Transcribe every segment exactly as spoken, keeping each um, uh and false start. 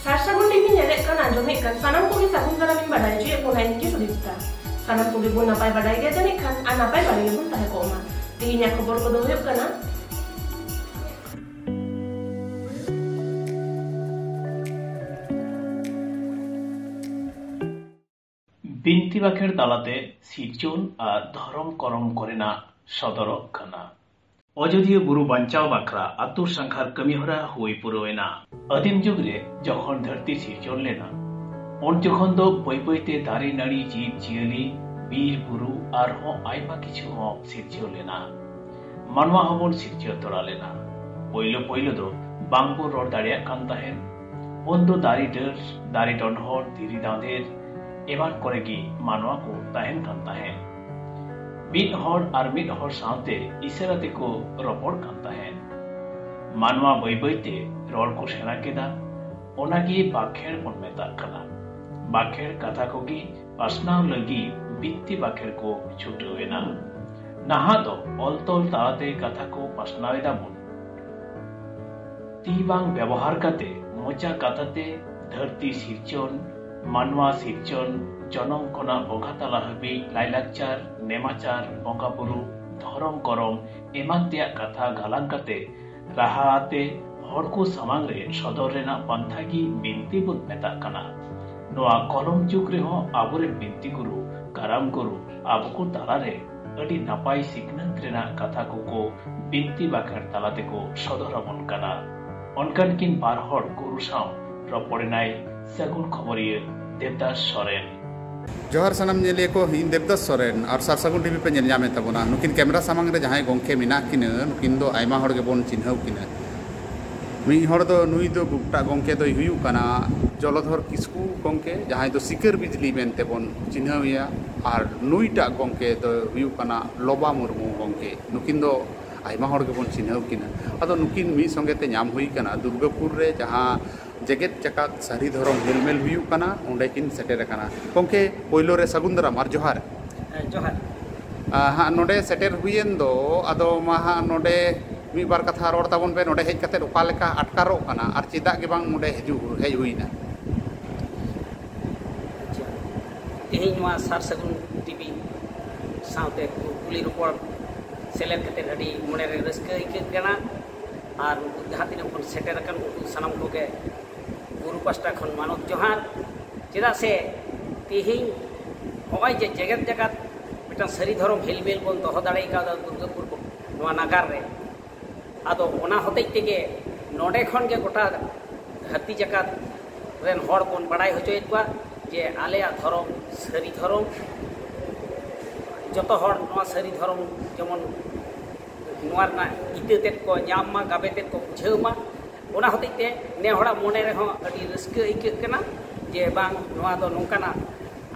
ᱥᱟᱨ ᱥᱟᱹᱜᱩᱱ ᱴᱤᱵᱷᱤ ᱧᱮᱞᱮᱫ ᱠᱟᱱ, ᱟᱸᱡᱚᱢᱮᱫ ᱠᱟᱱ ᱥᱟᱱᱟᱢ ᱠᱚᱜᱮ ᱥᱟᱹᱜᱩᱱ ᱫᱟᱨᱟᱢ ᱤᱧ ᱵᱟᱰᱟᱭ ᱦᱚᱪᱚᱭᱮᱫ ᱵᱚᱱᱟ, ᱤᱧ ᱜᱮ ᱥᱩᱫᱤᱯᱛᱟ᱾ ᱥᱟᱱᱟᱢ ᱠᱚᱜᱮ ᱵᱚᱱ ᱱᱟᱯᱟᱭ ᱵᱟᱰᱟᱭ ᱜᱮᱭᱟ ᱡᱟᱹᱱᱤᱡ ᱠᱷᱟᱱ, ᱟᱨ ᱱᱟᱯᱟᱭ ᱵᱟᱲᱟ ᱜᱮᱵᱚᱱ ᱛᱟᱦᱮᱸ ᱠᱚᱜ ᱢᱟ᱾ ᱛᱮᱦᱮᱧᱟᱜ ᱠᱷᱚᱵᱚᱨ ᱠᱚᱫᱚ ᱦᱩᱭᱩᱜ ᱠᱟᱱᱟ, ᱵᱤᱱᱛᱤ ᱵᱟᱠᱷᱮᱲ ᱛᱟᱞᱟᱛᱮ ᱥᱤᱨᱡᱚᱱ ᱟᱨ ᱫᱷᱚᱨᱚᱢ ᱠᱚᱨᱚᱢ ᱠᱚᱨᱮᱱᱟᱜ ᱥᱚᱫᱚᱨᱚᱜ ᱠᱟᱱᱟ᱾ ᱚᱡᱚᱫᱤᱭᱟᱹ ᱵᱩᱨᱩ ᱵᱟᱧᱪᱟᱣ ᱵᱟᱠᱷᱨᱟ ᱟᱹᱛᱩ ᱥᱟᱸᱜᱷᱟᱨ ᱠᱟᱹᱢᱤᱦᱚᱨᱟ ᱦᱩᱭ ᱯᱩᱨᱟᱹᱣ ᱮᱱᱟ᱾ ᱟᱹᱫᱤᱢ ᱡᱩᱜᱽ ᱨᱮ ᱡᱚᱠᱷᱚᱱ ᱫᱷᱟᱹᱨᱛᱤ ᱥᱤᱨᱡᱚᱱ ᱞᱮᱱᱟ, ᱩᱱ ᱡᱚᱠᱷᱚᱱ ᱫᱚ ᱵᱟᱹᱭ ᱵᱟᱹᱭᱛᱮ ᱫᱟᱨᱮ ᱱᱟᱹᱲᱤ, ᱡᱤᱵᱽ ᱡᱤᱭᱟᱹᱞᱤ, ᱵᱤᱨ ᱵᱩᱨᱩ ᱟᱨᱦᱚᱸ ᱟᱭᱢᱟ ᱠᱤᱪᱷᱩ ᱦᱚᱸ ᱥᱤᱨᱡᱟᱹᱣ ᱞᱮᱱᱟ᱾ ᱢᱟᱱᱣᱟ ᱦᱚᱸᱵᱚᱱ ᱥᱤᱨᱡᱟᱹᱣ ᱛᱚᱨᱟ ᱞᱮᱱᱟ᱾ ᱯᱳᱭᱞᱳ ᱯᱳᱭᱞᱳ ᱫᱚ ᱵᱟᱝᱵᱚᱱ ᱨᱚᱲ ᱫᱟᱲᱮᱭᱟᱜ ᱠᱟᱱ ᱛᱟᱦᱮᱸᱱ᱾ ᱩᱱ ᱫᱚ ᱫᱟᱨᱮ ᱰᱟᱹᱨ, ᱫᱟᱨᱮ ᱰᱚᱸᱰᱷᱚᱨ, ᱫᱷᱤᱨᱤ ᱫᱟᱸᱫᱮᱨ ᱮᱢᱟᱱ ᱠᱚᱨᱮ ᱜᱮ ᱢᱟᱱᱣᱟ ᱠᱚ ᱛᱟᱦᱮᱸᱱ ᱠᱟᱱ ᱛᱟᱦᱮᱸᱱ᱾ ᱢᱤᱫ ᱦᱚᱲ ᱟᱨ ᱢᱤᱫ ᱦᱚᱲ ᱥᱟᱶᱛᱮ ᱤᱥᱟᱹᱨᱟ ᱛᱮᱠᱚ ᱨᱚᱯᱚᱲ ᱠᱟᱱ ᱛᱟᱦᱮᱸᱱ᱾ ᱢᱟᱱᱣᱟ ᱵᱟᱹᱭ ᱵᱟᱹᱭᱛᱮ ᱨᱚᱲ ᱠᱚ ᱥᱮᱬᱟ ᱠᱮᱫᱟ᱾ ᱚᱱᱟᱜᱮ ᱵᱟᱠᱷᱮᱲ ᱵᱚᱱ ᱢᱮᱛᱟᱜ ᱠᱟᱱᱟ᱾ ᱵᱟᱠᱷᱮᱲ ᱠᱟᱛᱷᱟ ᱠᱚᱜᱮ ᱯᱟᱥᱱᱟᱣ ᱞᱟᱹᱜᱤᱫ ᱵᱤᱱᱛᱤ ᱵᱟᱠᱷᱮᱲ ᱠᱚ ᱪᱷᱩᱴᱟᱹᱣ ᱮᱱᱟ᱾ ᱱᱟᱦᱟᱜ ᱫᱚ ᱚᱞ ᱛᱚᱞ ᱛᱟᱞᱟᱛᱮ ᱠᱟᱛᱷᱟ ᱠᱚ ᱯᱟᱥᱱᱟᱣ ᱮᱫᱟ ᱵᱚᱱ᱾ ᱛᱤ ᱵᱟᱝ ᱵᱮᱵᱚᱦᱟᱨ ᱠᱟᱛᱮ ᱢᱚᱪᱟ ᱠᱟᱛᱷᱟ ᱛᱮ ᱫᱷᱟᱹᱨᱛᱤ ᱥᱤᱨᱡᱚᱱ, ᱢᱟᱱᱣᱟ ᱥᱤᱨᱡᱚᱱ, ᱡᱚᱱᱚᱢ ᱠᱷᱚᱱᱟᱜ ᱵᱚᱸᱜᱟ ᱛᱟᱞᱟ ᱦᱟᱹᱵᱤᱡ ᱞᱟᱭᱞᱟᱠᱪᱟᱨ, ᱱᱮᱢᱟᱪᱟᱨ, ᱵᱚᱸᱜᱟ ᱵᱩᱨᱩ, ᱫᱷᱚᱨᱚᱢ ᱠᱚᱨᱚᱢ ᱮᱢᱟᱱ ᱛᱮᱭᱟᱜ ᱠᱟᱛᱷᱟ ᱜᱟᱞᱟᱝ ᱠᱟᱛᱮ ᱨᱟᱦᱟ ᱟᱛᱮ ᱦᱚᱲ ᱠᱚ ᱥᱟᱢᱟᱝ ᱨᱮ ᱥᱚᱫᱚᱨ ᱨᱮᱱᱟᱜ ᱯᱟᱱᱛᱷᱟ ᱜᱮ ᱵᱤᱱᱛᱤ ᱵᱚᱱ ᱢᱮᱛᱟᱜ ᱠᱟᱱᱟ᱾ ᱱᱚᱣᱟ ᱠᱚᱞᱚᱢ ᱡᱩᱜᱽ ᱨᱮᱦᱚᱸ ᱟᱵᱚᱨᱮᱱ ᱵᱤᱱᱛᱤ ᱜᱩᱨᱩ, ᱠᱟᱨᱟᱢ ᱜᱩᱨᱩ ᱟᱵᱚ ᱠᱚ ᱛᱟᱞᱟᱨᱮ ᱟᱹᱰᱤ ᱱᱟᱯᱟᱭ ᱥᱤᱠᱷᱱᱟᱹᱛ ᱨᱮᱱᱟᱜ ᱠᱟᱛᱷᱟ ᱠᱚᱠᱚ ᱵᱤᱱᱛᱤ ᱵᱟᱠᱷᱮᱲ ᱛᱟᱞᱟ ᱛᱮᱠᱚ ᱥᱚᱫᱚᱨ ᱟᱵᱚᱱ ᱠᱟᱱᱟ᱾ ᱚᱱᱠᱟᱱ ᱠᱤᱱ ᱵᱟᱨ ᱦᱚᱲ ᱜᱩᱨᱩ ᱥᱟᱶ ᱨᱚᱯᱚᱲ ᱮᱱᱟᱭ ᱥᱟᱹᱜᱩᱱ ᱠᱷᱚᱵᱚᱨᱤᱭᱟᱹ ᱫᱮᱵᱽᱫᱟᱥ ᱥᱚᱨᱮᱱ᱾ ᱡᱚᱦᱟᱨ ᱥᱟᱱᱟᱢ ᱧᱮᱞᱤᱭᱟᱹ ᱠᱚ, ᱤᱧ ᱫᱮᱵᱽᱫᱟᱥ ᱥᱚᱨᱮᱱ ᱟᱨ ᱥᱟᱨ ᱥᱟᱹᱜᱩᱱ ᱴᱤᱵᱷᱤ ᱯᱮ ᱧᱮᱞ ᱧᱟᱢᱮᱫ ᱛᱟᱵᱚᱱᱟ᱾ ᱱᱩᱠᱤᱱ ᱠᱮᱢᱮᱨᱟ ᱥᱟᱢᱟᱝ ᱨᱮ ᱡᱟᱦᱟᱸᱭ ᱜᱚᱢᱠᱮ ᱢᱮᱱᱟᱜ ᱠᱤᱱᱟᱹ, ᱱᱩᱠᱤᱱ ᱫᱚ ᱟᱭᱢᱟ ᱦᱚᱲ ᱜᱮᱵᱚᱱ ᱪᱤᱱᱦᱟᱹᱣ ᱠᱤᱱᱟᱹ᱾ ᱢᱤᱫ ᱦᱚᱲ ᱫᱚ, ᱱᱩᱭ ᱫᱚ ᱜᱩᱯᱴᱟ ᱜᱚᱢᱠᱮ ᱫᱚᱭ ᱦᱩᱭᱩᱜ ᱠᱟᱱᱟ ᱡᱚᱞᱚᱫᱷᱚᱨ ᱠᱤᱥᱠᱩ ᱜᱚᱢᱠᱮ, ᱡᱟᱦᱟᱸᱭ ᱫᱚ ᱥᱤᱠᱟᱹᱨ ᱵᱤᱡᱽᱞᱤ ᱢᱮᱱᱛᱮ ᱵᱚᱱ ᱪᱤᱱᱦᱟᱹᱣ ᱮᱭᱟ, ᱟᱨ ᱱᱩᱭᱴᱟᱜ ᱜᱚᱢᱠᱮ ᱫᱚᱭ ᱦᱩᱭᱩᱜ ᱠᱟᱱᱟ ᱞᱚᱵᱟ ᱢᱩᱨᱢᱩ ᱜᱚᱢᱠᱮ᱾ ᱱᱩᱠᱤᱱ ᱫᱚ ᱟᱭᱢᱟ ᱦᱚᱲ ᱜᱮᱵᱚᱱ ᱪᱤᱱᱦᱟᱹᱣ ᱠᱤᱱᱟ᱾ ᱟᱫᱚ ᱱᱩᱠᱤᱱ ᱢᱤᱫ ᱥᱚᱸᱜᱮ ᱛᱮ ᱧᱟᱢ ᱦᱩᱭ ᱠᱟᱱᱟ ᱫᱩᱨᱜᱟᱯᱩᱨ ᱨᱮ, ᱡᱟᱦᱟᱸ ᱡᱮᱜᱮᱛ ᱡᱟᱠᱟᱛ ᱥᱟᱹᱨᱤ ᱫᱷᱚᱨᱚᱢ ᱦᱮᱞᱢᱮᱞ ᱦᱩᱭᱩᱜ ᱠᱟᱱᱟ, ᱚᱸᱰᱮ ᱠᱤᱱ ᱥᱮᱴᱮᱨ ᱟᱠᱟᱱᱟ᱾ ᱜᱚᱢᱠᱮ, ᱯᱳᱭᱞᱳ ᱨᱮ ᱥᱟᱹᱜᱩᱱ ᱫᱟᱨᱟᱢ ᱟᱨ ᱡᱚᱦᱟᱨ᱾ ᱦᱮᱸ, ᱡᱚᱦᱟᱨ᱾ ᱟᱨ ᱦᱟᱸᱜ ᱱᱚᱰᱮ ᱥᱮᱴᱮᱨ ᱦᱩᱭᱮᱱ ᱫᱚ, ᱟᱫᱚ ᱢᱟ ᱦᱟᱸᱜ ᱱᱚᱰᱮ ᱢᱤᱫ ᱵᱟᱨ ᱠᱟᱛᱷᱟ ᱨᱚᱲ ᱛᱟᱵᱚᱱ ᱵᱮᱱ, ᱱᱚᱰᱮ ᱦᱮᱡ ᱠᱟᱛᱮ ᱚᱠᱟ ᱞᱮᱠᱟ ᱟᱴᱠᱟᱨᱚᱜ ᱠᱟᱱᱟ ᱟᱨ ᱪᱮᱫᱟᱜ ᱜᱮ ᱵᱟᱝ ᱱᱚᱰᱮ ᱦᱤᱡᱩᱜ ᱦᱮᱡ ᱦᱩᱭᱱᱟ? ᱟᱪᱪᱷᱟ, ᱛᱮᱦᱮᱧ ᱱᱚᱣᱟ ᱥᱟᱨ ᱥᱟᱹᱜᱩᱱ ᱴᱤᱵᱷᱤ ᱥᱟᱶᱛᱮ ᱠᱩᱞᱤ ᱨᱚᱯᱚᱲ ᱥᱮᱞᱮᱫ ᱠᱟᱛᱮ ᱟᱹᱰᱤ ᱢᱚᱱᱮᱨᱮ ᱨᱟᱹᱥᱠᱟᱹ ᱟᱹᱭᱠᱟᱹᱜ ᱠᱟᱱᱟ᱾ ᱟᱨ ᱩᱱᱠᱩ ᱡᱟᱦᱟᱸ ᱛᱤᱱᱟᱹᱜ ᱵᱚᱱ ᱥᱮᱴᱮᱨ ᱟᱠᱟᱱ, ᱩᱱᱠᱩ ᱥᱟᱱᱟᱢ ᱠᱚᱜᱮ ᱜᱩᱨᱩ ᱯᱟᱥᱴᱟ ᱠᱷᱚᱱ ᱢᱟᱱᱚᱛ ᱡᱚᱦᱟᱨ᱾ ᱪᱮᱫᱟᱜ ᱥᱮ ᱛᱮᱦᱮᱧ ᱱᱚᱜᱼᱚᱭ ᱡᱮ ᱡᱮᱜᱮᱛ ᱡᱟᱠᱟᱛ ᱢᱤᱫᱴᱟᱝ ᱥᱟᱹᱨᱤ ᱫᱷᱚᱨᱚᱢ ᱦᱤᱞᱢᱮᱞ ᱵᱚᱱ ᱫᱚᱦᱚ ᱫᱟᱲᱮ ᱠᱟᱣᱫᱟ ᱫᱩᱨᱜᱟᱹᱯᱩᱨ ᱱᱚᱣᱟ ᱱᱟᱜᱟᱨ ᱨᱮ, ᱟᱫᱚ ᱚᱱᱟ ᱦᱚᱛᱮᱡ ᱛᱮᱜᱮ ᱱᱚᱰᱮ ᱠᱷᱚᱱ ᱜᱮ ᱜᱚᱴᱟ ᱫᱷᱟᱹᱨᱛᱤ ᱡᱟᱠᱟᱛ ᱨᱮᱱ ᱦᱚᱲ ᱵᱚᱱ ᱵᱟᱲᱟᱭ ᱦᱚᱪᱚᱭᱮᱫ ᱠᱚᱣᱟ ᱡᱮ ᱟᱞᱮᱭᱟᱜ ᱫᱷᱚᱨᱚᱢ ᱥᱟᱹᱨᱤ ᱫᱷᱚᱨᱚᱢ᱾ ᱡᱚᱛᱚ ᱦᱚᱲ ᱱᱚᱣᱟ ᱥᱟᱹᱨᱤ ᱫᱷᱚᱨᱚᱢ ᱡᱮᱢᱚᱱ ᱱᱚᱣᱟ ᱨᱮᱱᱟᱜ ᱤᱛᱟᱹ ᱛᱮᱫ ᱠᱚ ᱧᱟᱢ ᱢᱟ, ᱜᱟᱵᱮ ᱛᱮᱫ ᱠᱚ ᱵᱩᱡᱷᱟᱹᱣ ᱢᱟ᱾ ᱚᱱᱟ ᱦᱚᱛᱮᱡ ᱛᱮ ᱱᱮ ᱦᱚᱲᱟᱜ ᱢᱚᱱᱮ ᱨᱮᱦᱚᱸ ᱟᱹᱰᱤ ᱨᱟᱹᱥᱠᱟᱹ ᱟᱹᱭᱠᱟᱹᱜ ᱠᱟᱱᱟ ᱡᱮ ᱵᱟᱝ, ᱱᱚᱣᱟ ᱫᱚ ᱱᱚᱝᱠᱟᱱᱟᱜ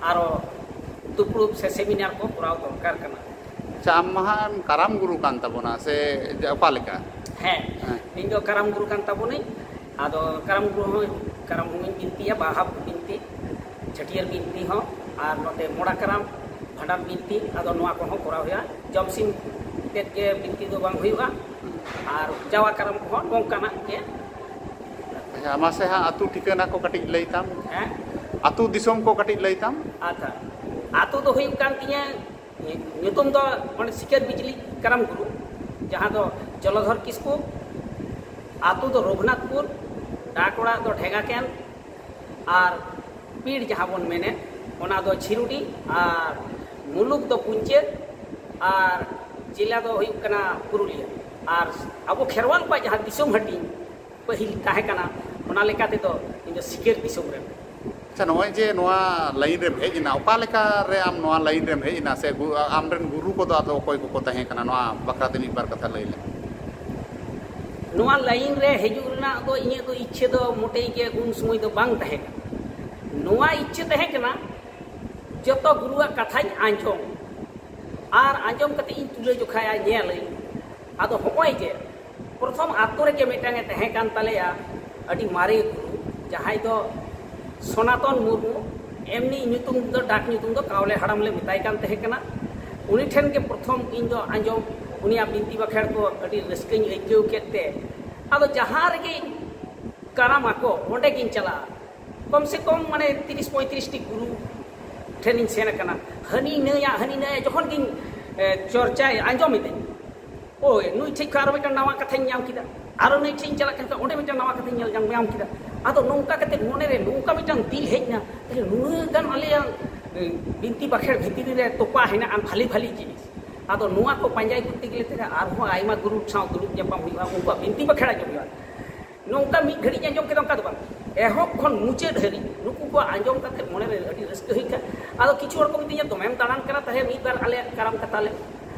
ᱟᱨᱚ ᱫᱩᱯᱲᱩᱵ ᱥᱮ ᱥᱮᱢᱤᱱᱟᱨ ᱠᱚ ᱠᱚᱨᱟᱣ ᱫᱚᱨᱠᱟᱨ ᱠᱟᱱᱟ᱾ ᱟᱪᱪᱷᱟ, ᱟᱢ ᱢᱟᱦᱟᱜ ᱠᱟᱨᱟᱢ ᱜᱩᱨᱩ ᱠᱟᱱ ᱛᱟᱵᱚᱱᱟ ᱥᱮ ᱚᱠᱟ ᱞᱮᱠᱟ? ᱦᱮᱸ, ᱦᱮᱸ᱾ ᱤᱧ ᱫᱚ ᱠᱟᱨᱟᱢ ᱜᱩᱨᱩ ᱠᱟᱱ ᱛᱟᱵᱚᱱᱟᱹᱧ᱾ ᱟᱫᱚ ᱠᱟᱨᱟᱢ ᱜᱩᱨᱩ ᱦᱚᱸ, ᱠᱟᱨᱟᱢ ᱦᱚᱸᱧ ᱵᱤᱱᱛᱤᱭᱟ, ᱵᱟᱦᱟ ᱵᱤᱱᱛᱤ, ᱪᱷᱟᱹᱴᱭᱟᱹᱨ ᱵᱤᱱᱛᱤ ᱦᱚᱸ, ᱟᱨ ᱱᱚᱛᱮ ᱢᱚᱲᱟ ᱠᱟᱨᱟᱢ, ᱵᱷᱟᱸᱰᱟᱱ ᱵᱤᱱᱛᱤ, ᱟᱫᱚ ᱱᱚᱣᱟ ᱠᱚᱦᱚᱸ ᱠᱚᱨᱟᱣ ᱦᱩᱭᱩᱜᱼᱟ᱾ ᱡᱚᱢ ᱥᱤᱢ ᱛᱮᱫ ᱜᱮ ᱵᱤᱱᱛᱤ ᱫᱚ ᱵᱟᱝ ᱦᱩᱭᱩᱜᱼᱟ᱾ ᱟᱨ ᱡᱟᱣᱟ ᱠᱟᱨᱟᱢ ᱠᱚᱦᱚᱸ ᱱᱚᱝᱠᱟᱱᱟᱜ ᱜᱮ᱾ ᱟᱪᱪᱷᱟ, ᱢᱟᱥᱮ ᱦᱟᱸᱜ ᱟᱹᱛᱩ ᱴᱷᱤᱠᱟᱹᱱᱟ ᱠᱚ ᱠᱟᱹᱴᱤᱡ ᱞᱟᱹᱭ ᱛᱟᱢ᱾ ᱦᱮᱸ? ᱟᱹᱛᱩ ᱫᱤᱥᱚᱢ ᱠᱚ ᱠᱟᱹᱴᱤᱡ ᱞᱟᱹᱭ ᱛᱟᱢ᱾ ᱟᱪᱪᱷᱟ, ᱟᱹᱛᱩ ᱫᱚ ᱦᱩᱭᱩᱜ ᱠᱟᱱ ᱛᱤᱧᱟᱹ, ᱧᱩᱛᱩᱢ ᱫᱚ ᱚᱸᱰᱮ ᱥᱤᱠᱟᱹᱨ ᱵᱤᱡᱽᱞᱤ ᱠᱟᱨᱟᱢ ᱜᱩᱨᱩ, ᱡᱟᱦᱟᱸ ᱫᱚ ᱡᱚᱞᱚᱫᱷᱚᱨ ᱠᱤᱥᱠᱩ᱾ ᱟᱹᱛᱩ ᱫᱚ ᱨᱚᱜᱷᱩᱱᱟᱛᱷᱯᱩᱨ, ᱰᱟᱠ ᱚᱲᱟᱜ ᱫᱚ ᱰᱷᱮᱜᱟᱠᱮᱱ, ᱟᱨ ᱯᱤᱲ ᱡᱟᱦᱟᱸ ᱵᱚᱱ ᱢᱮᱱᱮᱫ, ᱚᱱᱟ ᱫᱚ ᱪᱷᱤᱨᱩᱰᱤ, ᱟᱨ ᱢᱩᱞᱩᱠ ᱫᱚ ᱯᱩᱧᱪᱟᱹ, ᱟᱨ ᱡᱮᱞᱟ ᱫᱚ ᱦᱩᱭᱩᱜ ᱠᱟᱱᱟ ᱯᱩᱨᱩᱞᱤᱭᱟᱹ᱾ ᱟᱨ ᱟᱵᱚ ᱠᱷᱮᱨᱣᱟᱞ ᱠᱚᱣᱟᱜ ᱡᱟᱦᱟᱸ ᱫᱤᱥᱚᱢ ᱦᱟᱹᱴᱤᱧ ᱯᱟᱹᱦᱤᱞ ᱛᱟᱦᱮᱸ ᱠᱟᱱᱟ, ᱚᱱᱟ ᱞᱮᱠᱟ ᱛᱮᱫᱚ ᱤᱧ ᱫᱚ ᱥᱤᱠᱟᱹᱨ ᱫᱤᱥᱚᱢ ᱨᱮᱱ᱾ ᱟᱪᱪᱷᱟ, ᱱᱚᱜᱼᱚᱭ ᱡᱮ ᱱᱚᱣᱟ ᱞᱟᱭᱤᱱ ᱨᱮᱢ ᱦᱮᱡ ᱮᱱᱟ, ᱚᱠᱟ ᱞᱮᱠᱟ ᱨᱮ ᱟᱢ ᱱᱚᱣᱟ ᱞᱟᱭᱤᱱ ᱨᱮᱢ ᱦᱮᱡ ᱮᱱᱟ, ᱥᱮ ᱜᱩ-, ᱟᱢᱨᱮᱱ ᱜᱩᱨᱩ ᱠᱚᱫᱚ ᱟᱫᱚ ᱚᱠᱚᱭ ᱠᱚᱠᱚ ᱛᱟᱦᱮᱸ ᱠᱟᱱᱟ? ᱱᱚᱣᱟ ᱵᱟᱠᱷᱨᱟ ᱛᱮ ᱢᱤᱫ ᱵᱟᱨ ᱠᱟᱛᱷᱟ ᱞᱟᱹᱭ ᱞᱮᱢ᱾ ᱱᱚᱣᱟ ᱞᱟᱭᱤᱱ ᱨᱮ ᱦᱤᱡᱩᱜ ᱨᱮᱱᱟᱜ ᱫᱚ ᱤᱧᱟᱹᱜ ᱫᱚ ᱤᱪᱪᱷᱟᱹ ᱫᱚ ᱢᱚᱴᱮᱭ ᱜᱮ ᱩᱱ ᱥᱚᱢᱚᱭ ᱫᱚ ᱵᱟᱝ ᱛᱟᱦᱮᱸ ᱠᱟᱱᱟ᱾ ᱱᱚᱣᱟ ᱤᱪᱪᱷᱟᱹ ᱛᱟᱦᱮᱸ ᱠᱟᱱᱟ ᱡᱚᱛᱚ ᱜᱩᱨᱩᱣᱟᱜ ᱠᱟᱛᱷᱟᱧ ᱟᱸᱡᱚᱢ, ᱟᱨ ᱟᱸᱡᱚᱢ ᱠᱟᱛᱮ ᱤᱧ ᱛᱩᱞᱟᱹ ᱡᱚᱠᱷᱟᱭᱟ, ᱧᱮᱞᱟᱹᱧ᱾ ᱟᱫᱚ ᱦᱚᱸᱜᱼᱚᱭ ᱡᱮ ᱯᱨᱚᱛᱷᱚᱢ ᱟᱛᱳ ᱨᱮᱜᱮ ᱢᱤᱫᱴᱟᱝ ᱮ ᱛᱟᱦᱮᱸ ᱠᱟᱱ ᱛᱟᱞᱮᱭᱟ, ᱟᱹᱰᱤ ᱢᱟᱨᱮ ᱜᱩᱨᱩ, ᱡᱟᱦᱟᱸᱭ ᱫᱚ ᱥᱚᱱᱟᱛᱚᱱ ᱢᱩᱨᱢᱩ, ᱮᱢᱱᱤ ᱧᱩᱛᱩᱢ ᱫᱚ, ᱰᱟᱠ ᱧᱩᱛᱩᱢ ᱫᱚ ᱠᱟᱣᱞᱮ ᱦᱟᱲᱟᱢ ᱞᱮ ᱢᱮᱛᱟᱭ ᱠᱟᱱ ᱛᱟᱦᱮᱸ ᱠᱟᱱᱟ᱾ ᱩᱱᱤ ᱴᱷᱮᱱ ᱜᱮ ᱯᱨᱚᱛᱷᱚᱢ ᱤᱧ ᱫᱚ ᱟᱸᱡᱚᱢ ᱩᱱᱤᱭᱟᱜ ᱵᱤᱱᱛᱤ ᱵᱟᱠᱷᱮᱲ ᱠᱚ ᱟᱹᱰᱤ ᱨᱟᱹᱥᱠᱟᱹᱧ ᱟᱹᱭᱠᱟᱹᱣ ᱠᱮᱫ ᱛᱮ, ᱟᱫᱚ ᱡᱟᱦᱟᱸ ᱨᱮᱜᱮ ᱠᱟᱨᱟᱢ ᱟᱠᱚ, ᱚᱸᱰᱮ ᱜᱤᱧ ᱪᱟᱞᱟᱜᱼᱟ᱾ ᱠᱚᱢ ᱥᱮ ᱠᱚᱢ ᱢᱟᱱᱮ ᱛᱤᱨᱤᱥ ᱯᱚᱸᱭᱛᱨᱤᱥ ᱴᱤ ᱜᱩᱨᱩ ᱴᱷᱮᱱᱤᱧ ᱥᱮᱱ ᱟᱠᱟᱱᱟ᱾ ᱦᱟᱹᱱᱤ ᱱᱟᱹᱭᱟᱜ, ᱦᱟᱹᱱᱤ ᱱᱟᱹᱭᱟᱜ ᱡᱚᱠᱷᱚᱱ ᱜᱤᱧ, ᱮ, ᱪᱚᱨᱪᱟᱭ ᱟᱸᱡᱚᱢ ᱮᱫᱟᱹᱧ, ᱳᱭ ᱱᱩᱭ ᱴᱷᱮᱡ ᱠᱷᱚᱱ ᱟᱨᱚ ᱢᱤᱫᱴᱟᱝ ᱱᱟᱣᱟ ᱠᱟᱛᱷᱟᱧ ᱧᱟᱢ ᱠᱮᱫᱟ, ᱟᱨᱚ ᱱᱩᱭ ᱴᱷᱮᱡ ᱤᱧ ᱪᱟᱞᱟᱜ ᱠᱟᱱ ᱠᱷᱟᱱ ᱚᱸᱰᱮ ᱢᱤᱫᱴᱟᱝ ᱱᱟᱣᱟ ᱠᱟᱛᱷᱟᱧ ᱧᱮᱞ ᱧᱟᱢ, ᱧᱟᱢ ᱠᱮᱫᱟ᱾ ᱟᱫᱚ ᱱᱚᱝᱠᱟ ᱠᱟᱛᱮ ᱢᱚᱱᱮᱨᱮ ᱱᱚᱝᱠᱟ ᱢᱤᱫᱴᱟᱝ ᱫᱤᱞ ᱦᱮᱡ ᱮᱱᱟ, ᱛᱟᱦᱞᱮ ᱱᱩᱱᱟᱹᱜ ᱜᱟᱱ ᱟᱞᱮᱭᱟᱜ, ᱮ, ᱵᱤᱱᱛᱤ ᱵᱟᱠᱷᱮᱲ ᱵᱷᱤᱛᱨᱤ ᱨᱮ ᱛᱚᱯᱟ ᱦᱮᱱᱟᱜᱼᱟ ᱵᱷᱟᱞᱤ ᱵᱷᱟᱞᱤ ᱡᱤᱱᱤᱥ᱾ ᱟᱫᱚ ᱱᱚᱣᱟ ᱠᱚ ᱯᱟᱸᱡᱟᱭ ᱠᱚᱨᱛᱮ ᱜᱮᱞᱮ ᱛᱮ ᱟᱨᱦᱚᱸ ᱟᱭᱢᱟ ᱜᱩᱨᱩ ᱥᱟᱶ ᱫᱩᱲᱩᱵ ᱧᱟᱯᱟᱢ ᱦᱩᱭᱩᱜᱼᱟ, ᱩᱱᱠᱩᱣᱟᱜ ᱵᱤᱱᱛᱤ ᱵᱟᱠᱷᱮᱲ ᱟᱸᱡᱚᱢ ᱦᱩᱭᱩᱜᱼᱟ᱾ ᱱᱚᱝᱠᱟ ᱢᱤᱫ ᱜᱷᱟᱹᱲᱤᱡ ᱟᱸᱡᱚᱢ ᱠᱮᱫᱟ, ᱚᱱᱠᱟ ᱫᱚ ᱵᱟᱝ, ᱮᱦᱚᱵ ᱠᱷᱚᱱ ᱢᱩᱪᱟᱹᱫ ᱦᱟᱹᱨᱤᱡ ᱱᱩᱠᱩ ᱠᱚᱣᱟᱜ ᱟᱸᱡᱚᱢ ᱠᱟᱛᱮ ᱢᱚᱱᱮᱨᱮ ᱟᱹᱰᱤ ᱨᱟᱹᱥᱠᱟᱹ ᱦᱩᱭ ᱠᱟᱱᱟ᱾ ᱟᱫᱚ ᱠᱤᱪᱷᱩ ᱦᱚᱲ ᱠᱚ ᱢᱤᱛᱟᱹᱧᱟ, "ᱫᱚᱢᱮᱢ ᱫᱟᱬᱟᱱ ᱠᱟᱱᱟ, ᱛᱟᱦᱞᱮ ᱢᱤᱫ ᱵᱟᱨ ᱟᱞᱮᱭᱟᱜ ᱠᱟᱨᱟᱢ ᱠᱟᱛᱷᱟ ᱞᱮ",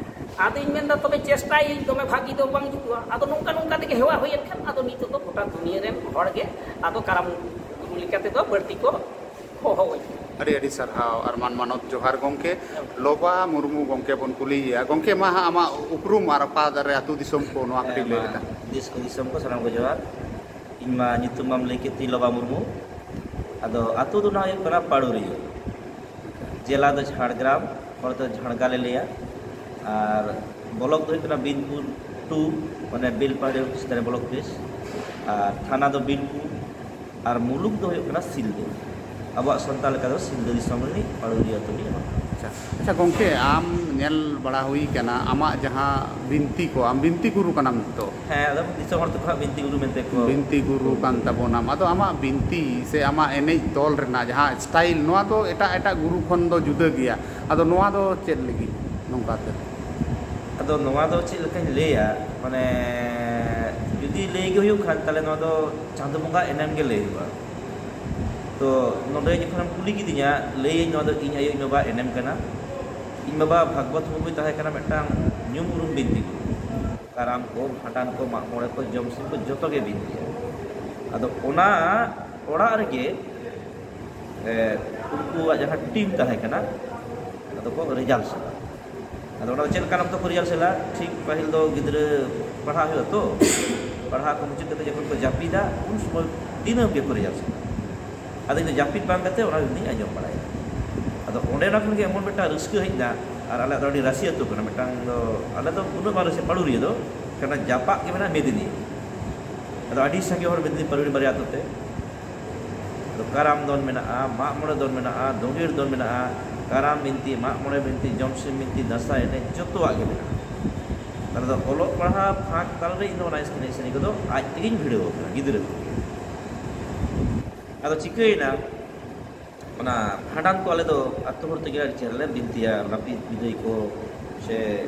ᱟᱫᱚᱧ ᱢᱮᱱᱫᱟ, "ᱛᱚᱵᱮ ᱪᱮᱥᱴᱟᱭᱟᱹᱧ, ᱫᱚᱢᱮ ᱵᱷᱟᱹᱜᱤ ᱫᱚ ᱵᱟᱝ ᱡᱩᱛᱩᱜᱼᱟ᱾" ᱟᱫᱚ ᱱᱚᱝᱠᱟ ᱱᱚᱝᱠᱟ ᱛᱮᱜᱮ ᱦᱮᱣᱟ ᱦᱩᱭᱮᱱ ᱠᱷᱟᱱ ᱟᱫᱚ ᱱᱤᱛᱚᱜ ᱫᱚ ᱜᱚᱴᱟ ᱫᱩᱱᱤᱭᱟᱹ ᱨᱮᱱ ᱦᱚᱲ ᱜᱮ ᱟᱫᱚ ᱠᱟᱨᱟᱢ ᱜᱩᱨᱩ ᱞᱮᱠᱟ ᱛᱮᱫᱚ ᱵᱟᱹᱲᱛᱤ ᱠᱚ ᱦᱚᱦᱚ ᱟᱹᱧ᱾ ᱟᱹᱰᱤ ᱟᱹᱰᱤ ᱥᱟᱨᱦᱟᱣ ᱟᱨ ᱢᱟᱱ ᱢᱟᱱᱚᱛ ᱡᱚᱦᱟᱨ ᱜᱚᱢᱠᱮ᱾ ᱞᱚᱵᱟ ᱢᱩᱨᱢᱩ ᱜᱚᱢᱠᱮ ᱵᱚᱱ ᱠᱩᱞᱤᱭᱮᱭᱟ᱾ ᱜᱚᱢᱠᱮ, ᱢᱟ ᱦᱟᱸᱜ ᱟᱢᱟᱜ ᱩᱯᱨᱩᱢ ᱟᱨ ᱚᱠᱟ ᱫᱷᱟᱨᱮ ᱟᱹᱛᱩ ᱫᱤᱥᱚᱢ ᱠᱚ, ᱱᱚᱣᱟ ᱠᱟᱹᱴᱤᱡ ᱞᱟᱹᱭ ᱞᱮᱠᱷᱟᱱ᱾ ᱫᱤᱥ ᱦᱩᱫᱤᱥ ᱠᱚ ᱥᱟᱱᱟᱢ ᱠᱚ ᱡᱚᱦᱟᱨ᱾ ᱤᱧ ᱢᱟ ᱧᱩᱛᱩᱢ ᱢᱟᱢ ᱞᱟᱹᱭ ᱠᱮᱫ ᱛᱤᱧ, ᱞᱚᱵᱟ ᱢᱩᱨᱢᱩ᱾ ᱟᱫᱚ ᱟᱹᱛᱩ ᱫᱚ ᱱᱟᱦᱟᱜ ᱦᱩᱭᱩᱜ ᱠᱟᱱᱟ ᱯᱟᱲᱩᱨᱤᱭᱟᱹ, ᱡᱮᱞᱟ ᱫᱚ ᱡᱷᱟᱲᱜᱨᱟᱢ, ᱦᱚᱲ ᱫᱚ ᱡᱷᱟᱲᱜᱟ ᱞᱮ ᱞᱟᱹᱭᱟ, ᱟᱨ ᱵᱞᱚᱠ ᱫᱚ ᱦᱩᱭᱩᱜ ᱠᱟᱱᱟ ᱵᱤᱱᱯᱩᱨ ᱴᱩ, ᱢᱟᱱᱮ ᱵᱮᱞᱯᱟᱦᱟᱲᱤ ᱚᱯᱷᱤᱥ ᱛᱟᱞᱮ ᱵᱞᱚᱠ ᱚᱯᱷᱤᱥ, ᱟᱨ ᱛᱷᱟᱱᱟ ᱫᱚ ᱵᱤᱱᱯᱩᱨ, ᱟᱨ ᱢᱩᱞᱩᱠ ᱫᱚ ᱦᱩᱭᱩᱜ ᱠᱟᱱᱟ ᱥᱤᱞᱫᱟᱹ᱾ ᱟᱵᱚᱣᱟᱜ ᱥᱟᱱᱛᱟᱲ ᱞᱮᱠᱟ ᱫᱚ ᱥᱤᱞᱫᱟᱹ ᱫᱤᱥᱚᱢ ᱨᱤᱱᱤᱡ ᱯᱟᱲᱩᱨᱤᱭᱟᱹ ᱟᱹᱛᱩ ᱨᱤᱱᱤᱡ ᱦᱚᱲ᱾ ᱟᱪᱪᱷᱟ, ᱟᱪᱪᱷᱟ ᱜᱚᱢᱠᱮ, ᱟᱢ ᱧᱮᱞ ᱵᱟᱲᱟ ᱦᱩᱭ ᱠᱟᱱᱟ, ᱟᱢᱟᱜ ᱡᱟᱦᱟᱸ ᱵᱤᱱᱛᱤ ᱠᱚ, ᱟᱢ ᱵᱤᱱᱛᱤ ᱜᱩᱨᱩ ᱠᱟᱱᱟᱢ ᱛᱚ? ᱦᱮᱸ, ᱟᱫᱚ ᱫᱤᱥᱚᱢ ᱦᱚᱲ ᱛᱮᱠᱚ ᱦᱟᱸᱜ ᱵᱤᱱᱛᱤ ᱜᱩᱨᱩ ᱢᱮᱱᱛᱮ ᱠᱚ ᱵᱤᱱᱛᱤ ᱜᱩᱨᱩ ᱠᱟᱱ ᱛᱟᱵᱚᱱᱟᱢ᱾ ᱟᱫᱚ ᱟᱢᱟᱜ ᱵᱤᱱᱛᱤ ᱥᱮ ᱟᱢᱟᱜ ᱮᱱᱮᱡ ᱛᱚᱞ ᱨᱮᱱᱟᱜ ᱡᱟᱦᱟᱸ ᱥᱴᱟᱭᱤᱞ, ᱱᱚᱣᱟ ᱫᱚ ᱮᱴᱟᱜ ᱮᱴᱟᱜ ᱜᱩᱨᱩ ᱠᱷᱚᱱ ᱫᱚ ᱡᱩᱫᱟᱹ ᱜᱮᱭᱟ᱾ ᱟᱫᱚ ᱱᱚᱣᱟ ᱫᱚ ᱪᱮᱫ ᱞᱟᱹᱜᱤᱫ ᱱᱚᱝᱠᱟ ᱛᱮ? ᱟᱫᱚ ᱱᱚᱣᱟ ᱫᱚ ᱪᱮᱫ ᱞᱮᱠᱟᱧ ᱞᱟᱹᱭᱟ, ᱢᱟᱱᱮ ᱡᱩᱫᱤ ᱞᱟᱹᱭ ᱜᱮ ᱦᱩᱭᱩᱜ ᱠᱷᱟᱱ, ᱛᱟᱦᱞᱮ ᱱᱚᱣᱟ ᱫᱚ ᱪᱟᱸᱫᱚ ᱵᱚᱸᱜᱟ ᱮᱱᱮᱢ ᱜᱮ ᱞᱟᱹᱭ ᱦᱩᱭᱩᱜᱼᱟ᱾ ᱛᱚ ᱱᱚᱰᱮ ᱡᱚᱠᱷᱚᱱᱮᱢ ᱠᱩᱞᱤ ᱠᱤᱫᱤᱧᱟ, ᱞᱟᱹᱭᱟᱹᱧ ᱱᱚᱣᱟ ᱫᱚ ᱤᱧ ᱟᱭᱳ ᱤᱧ ᱵᱟᱵᱟ ᱮᱱᱮᱢ ᱠᱟᱱᱟ᱾ ᱤᱧ ᱵᱟᱵᱟ ᱵᱷᱟᱜᱽᱵᱚᱛ ᱢᱩᱨᱢᱩᱭ ᱛᱟᱦᱮᱸ ᱠᱟᱱᱟ ᱢᱤᱫᱴᱟᱝ ᱧᱩᱢ ᱩᱨᱩᱢ ᱵᱤᱱᱛᱤ ᱜᱩᱨᱩ᱾ ᱠᱟᱨᱟᱢ ᱠᱚ, ᱵᱷᱟᱸᱰᱟᱱ ᱠᱚ, ᱢᱟᱜ ᱢᱚᱬᱮ ᱠᱚ, ᱡᱚᱢ ᱥᱤᱢ ᱠᱚ ᱡᱚᱛᱚ ᱜᱮ ᱵᱤᱱᱛᱤᱭᱟ᱾ ᱟᱫᱚ ᱚᱱᱟ ᱚᱲᱟᱜ ᱨᱮᱜᱮ, ᱮ, ᱩᱱᱠᱩᱣᱟᱜ ᱡᱟᱦᱟᱸ ᱴᱤᱢ ᱛᱟᱦᱮᱸ ᱠᱟᱱᱟ, ᱟᱫᱚ ᱠᱚ ᱨᱮᱡᱟᱞᱥ ᱮᱫᱟ᱾ ᱟᱫᱚ ᱚᱱᱟ ᱫᱚ ᱪᱮᱫ ᱞᱮᱠᱟᱱ ᱚᱠᱛᱚ ᱠᱚ ᱨᱮᱡᱟᱞᱥ ᱮᱫᱟ? ᱴᱷᱤᱠ ᱯᱟᱹᱦᱤᱞ ᱫᱚ ᱜᱤᱫᱽᱨᱟᱹ ᱯᱟᱲᱦᱟᱣ ᱦᱩᱭᱩᱜᱼᱟ ᱛᱚ, ᱯᱟᱲᱦᱟᱣ ᱠᱚ ᱢᱩᱪᱟᱹᱫ ᱠᱟᱛᱮ ᱡᱚᱠᱷᱚᱱ ᱠᱚ ᱡᱟᱹᱯᱤᱫᱟ, ᱩᱱ ᱥᱚᱢᱚᱭ ᱫᱤᱱᱟᱹᱢ ᱜᱮᱠᱚ ᱨᱮᱡᱟᱞᱥ ᱮᱫᱟ᱾ ᱟᱫᱚ ᱤᱧ ᱫᱚ ᱡᱟᱹᱯᱤᱫ ᱵᱟᱝ ᱠᱟᱛᱮ ᱚᱱᱟ ᱜᱤᱧ ᱟᱸᱡᱚᱢ ᱵᱟᱲᱟᱭᱟ᱾ ᱟᱫᱚ ᱚᱸᱰᱮ ᱚᱱᱟ ᱠᱷᱚᱱ ᱜᱮ ᱮᱢᱚᱱ ᱢᱤᱫᱴᱟᱝ ᱨᱟᱹᱥᱠᱟᱹ ᱦᱮᱡ ᱮᱱᱟ, ᱟᱨ ᱟᱞᱮᱭᱟᱜ ᱫᱚ ᱟᱹᱰᱤ ᱨᱟᱹᱥᱤ ᱟᱹᱛᱩ ᱠᱟᱱᱟ᱾ ᱢᱤᱫᱴᱟᱝ ᱫᱚ, ᱟᱞᱮ ᱫᱚ ᱩᱱᱟᱹᱜ ᱵᱟᱝ ᱨᱟᱹᱥᱤ, ᱯᱟᱹᱲᱩᱨᱤᱭᱟᱹ ᱫᱚ, ᱠᱟᱱᱟ ᱡᱟᱯᱟᱜ ᱜᱮ ᱢᱮᱱᱟᱜᱼᱟ ᱢᱮᱫᱤᱱᱤ᱾ ᱟᱫᱚ ᱟᱹᱰᱤ ᱥᱟᱸᱜᱮ ᱦᱚᱲ ᱢᱮᱫᱤᱱᱤ ᱯᱟᱹᱲᱩᱨᱤᱭᱟᱹ ᱵᱟᱨᱭᱟ ᱟᱹᱛᱩ ᱛᱮ᱾ ᱟᱫᱚ ᱠᱟᱨᱟᱢ ᱫᱚᱱ ᱢᱮᱱᱟᱜᱼᱟ, ᱢᱟᱜ ᱢᱚᱬᱮ ᱫᱚᱱ ᱢᱮᱱᱟᱜᱼᱟ, ᱫᱳᱸᱜᱮᱲ ᱫᱚᱱ ᱢᱮᱱᱟᱜᱼᱟ, ᱠᱟᱨᱟᱢ ᱵᱤᱱᱛᱤ, ᱢᱟᱜ ᱢᱚᱬᱮ ᱵᱤᱱᱛᱤ, ᱡᱚᱢᱥᱤᱢ ᱵᱤᱱᱛᱤ, ᱫᱟᱸᱥᱟᱭ ᱮᱱᱮᱡ, ᱡᱚᱛᱚᱣᱟᱜ ᱜᱮ ᱢᱮᱱᱟᱜᱼᱟ᱾ ᱟᱞᱮ ᱫᱚ ᱚᱞᱚᱜ ᱯᱟᱲᱦᱟᱣ ᱯᱷᱟᱸᱠ ᱛᱟᱞᱟ ᱨᱮ ᱤᱧ ᱫᱚ ᱚᱱᱟ ᱮᱱᱮᱡ ᱥᱮᱨᱮᱧ ᱠᱚᱫᱚ ᱟᱡ ᱛᱮᱜᱮᱧ ᱵᱷᱤᱲᱟᱹᱣ ᱟᱠᱟᱱᱟ ᱜᱤᱫᱽᱨᱟᱹ ᱠᱷᱚᱱ ᱜᱮ᱾ ᱟᱫᱚ ᱪᱤᱠᱟᱹᱭᱮᱱᱟ, ᱚᱱᱟ ᱵᱷᱟᱸᱰᱟᱱ ᱠᱚ ᱟᱞᱮ ᱫᱚ ᱟᱹᱛᱩ ᱦᱚᱲ ᱛᱮᱜᱮ ᱟᱹᱰᱤ ᱪᱮᱦᱨᱟ ᱞᱮ ᱵᱤᱱᱛᱤᱭᱟ, ᱞᱟᱹᱯᱤᱛ ᱵᱤᱫᱟᱹᱭ ᱠᱚ ᱥᱮ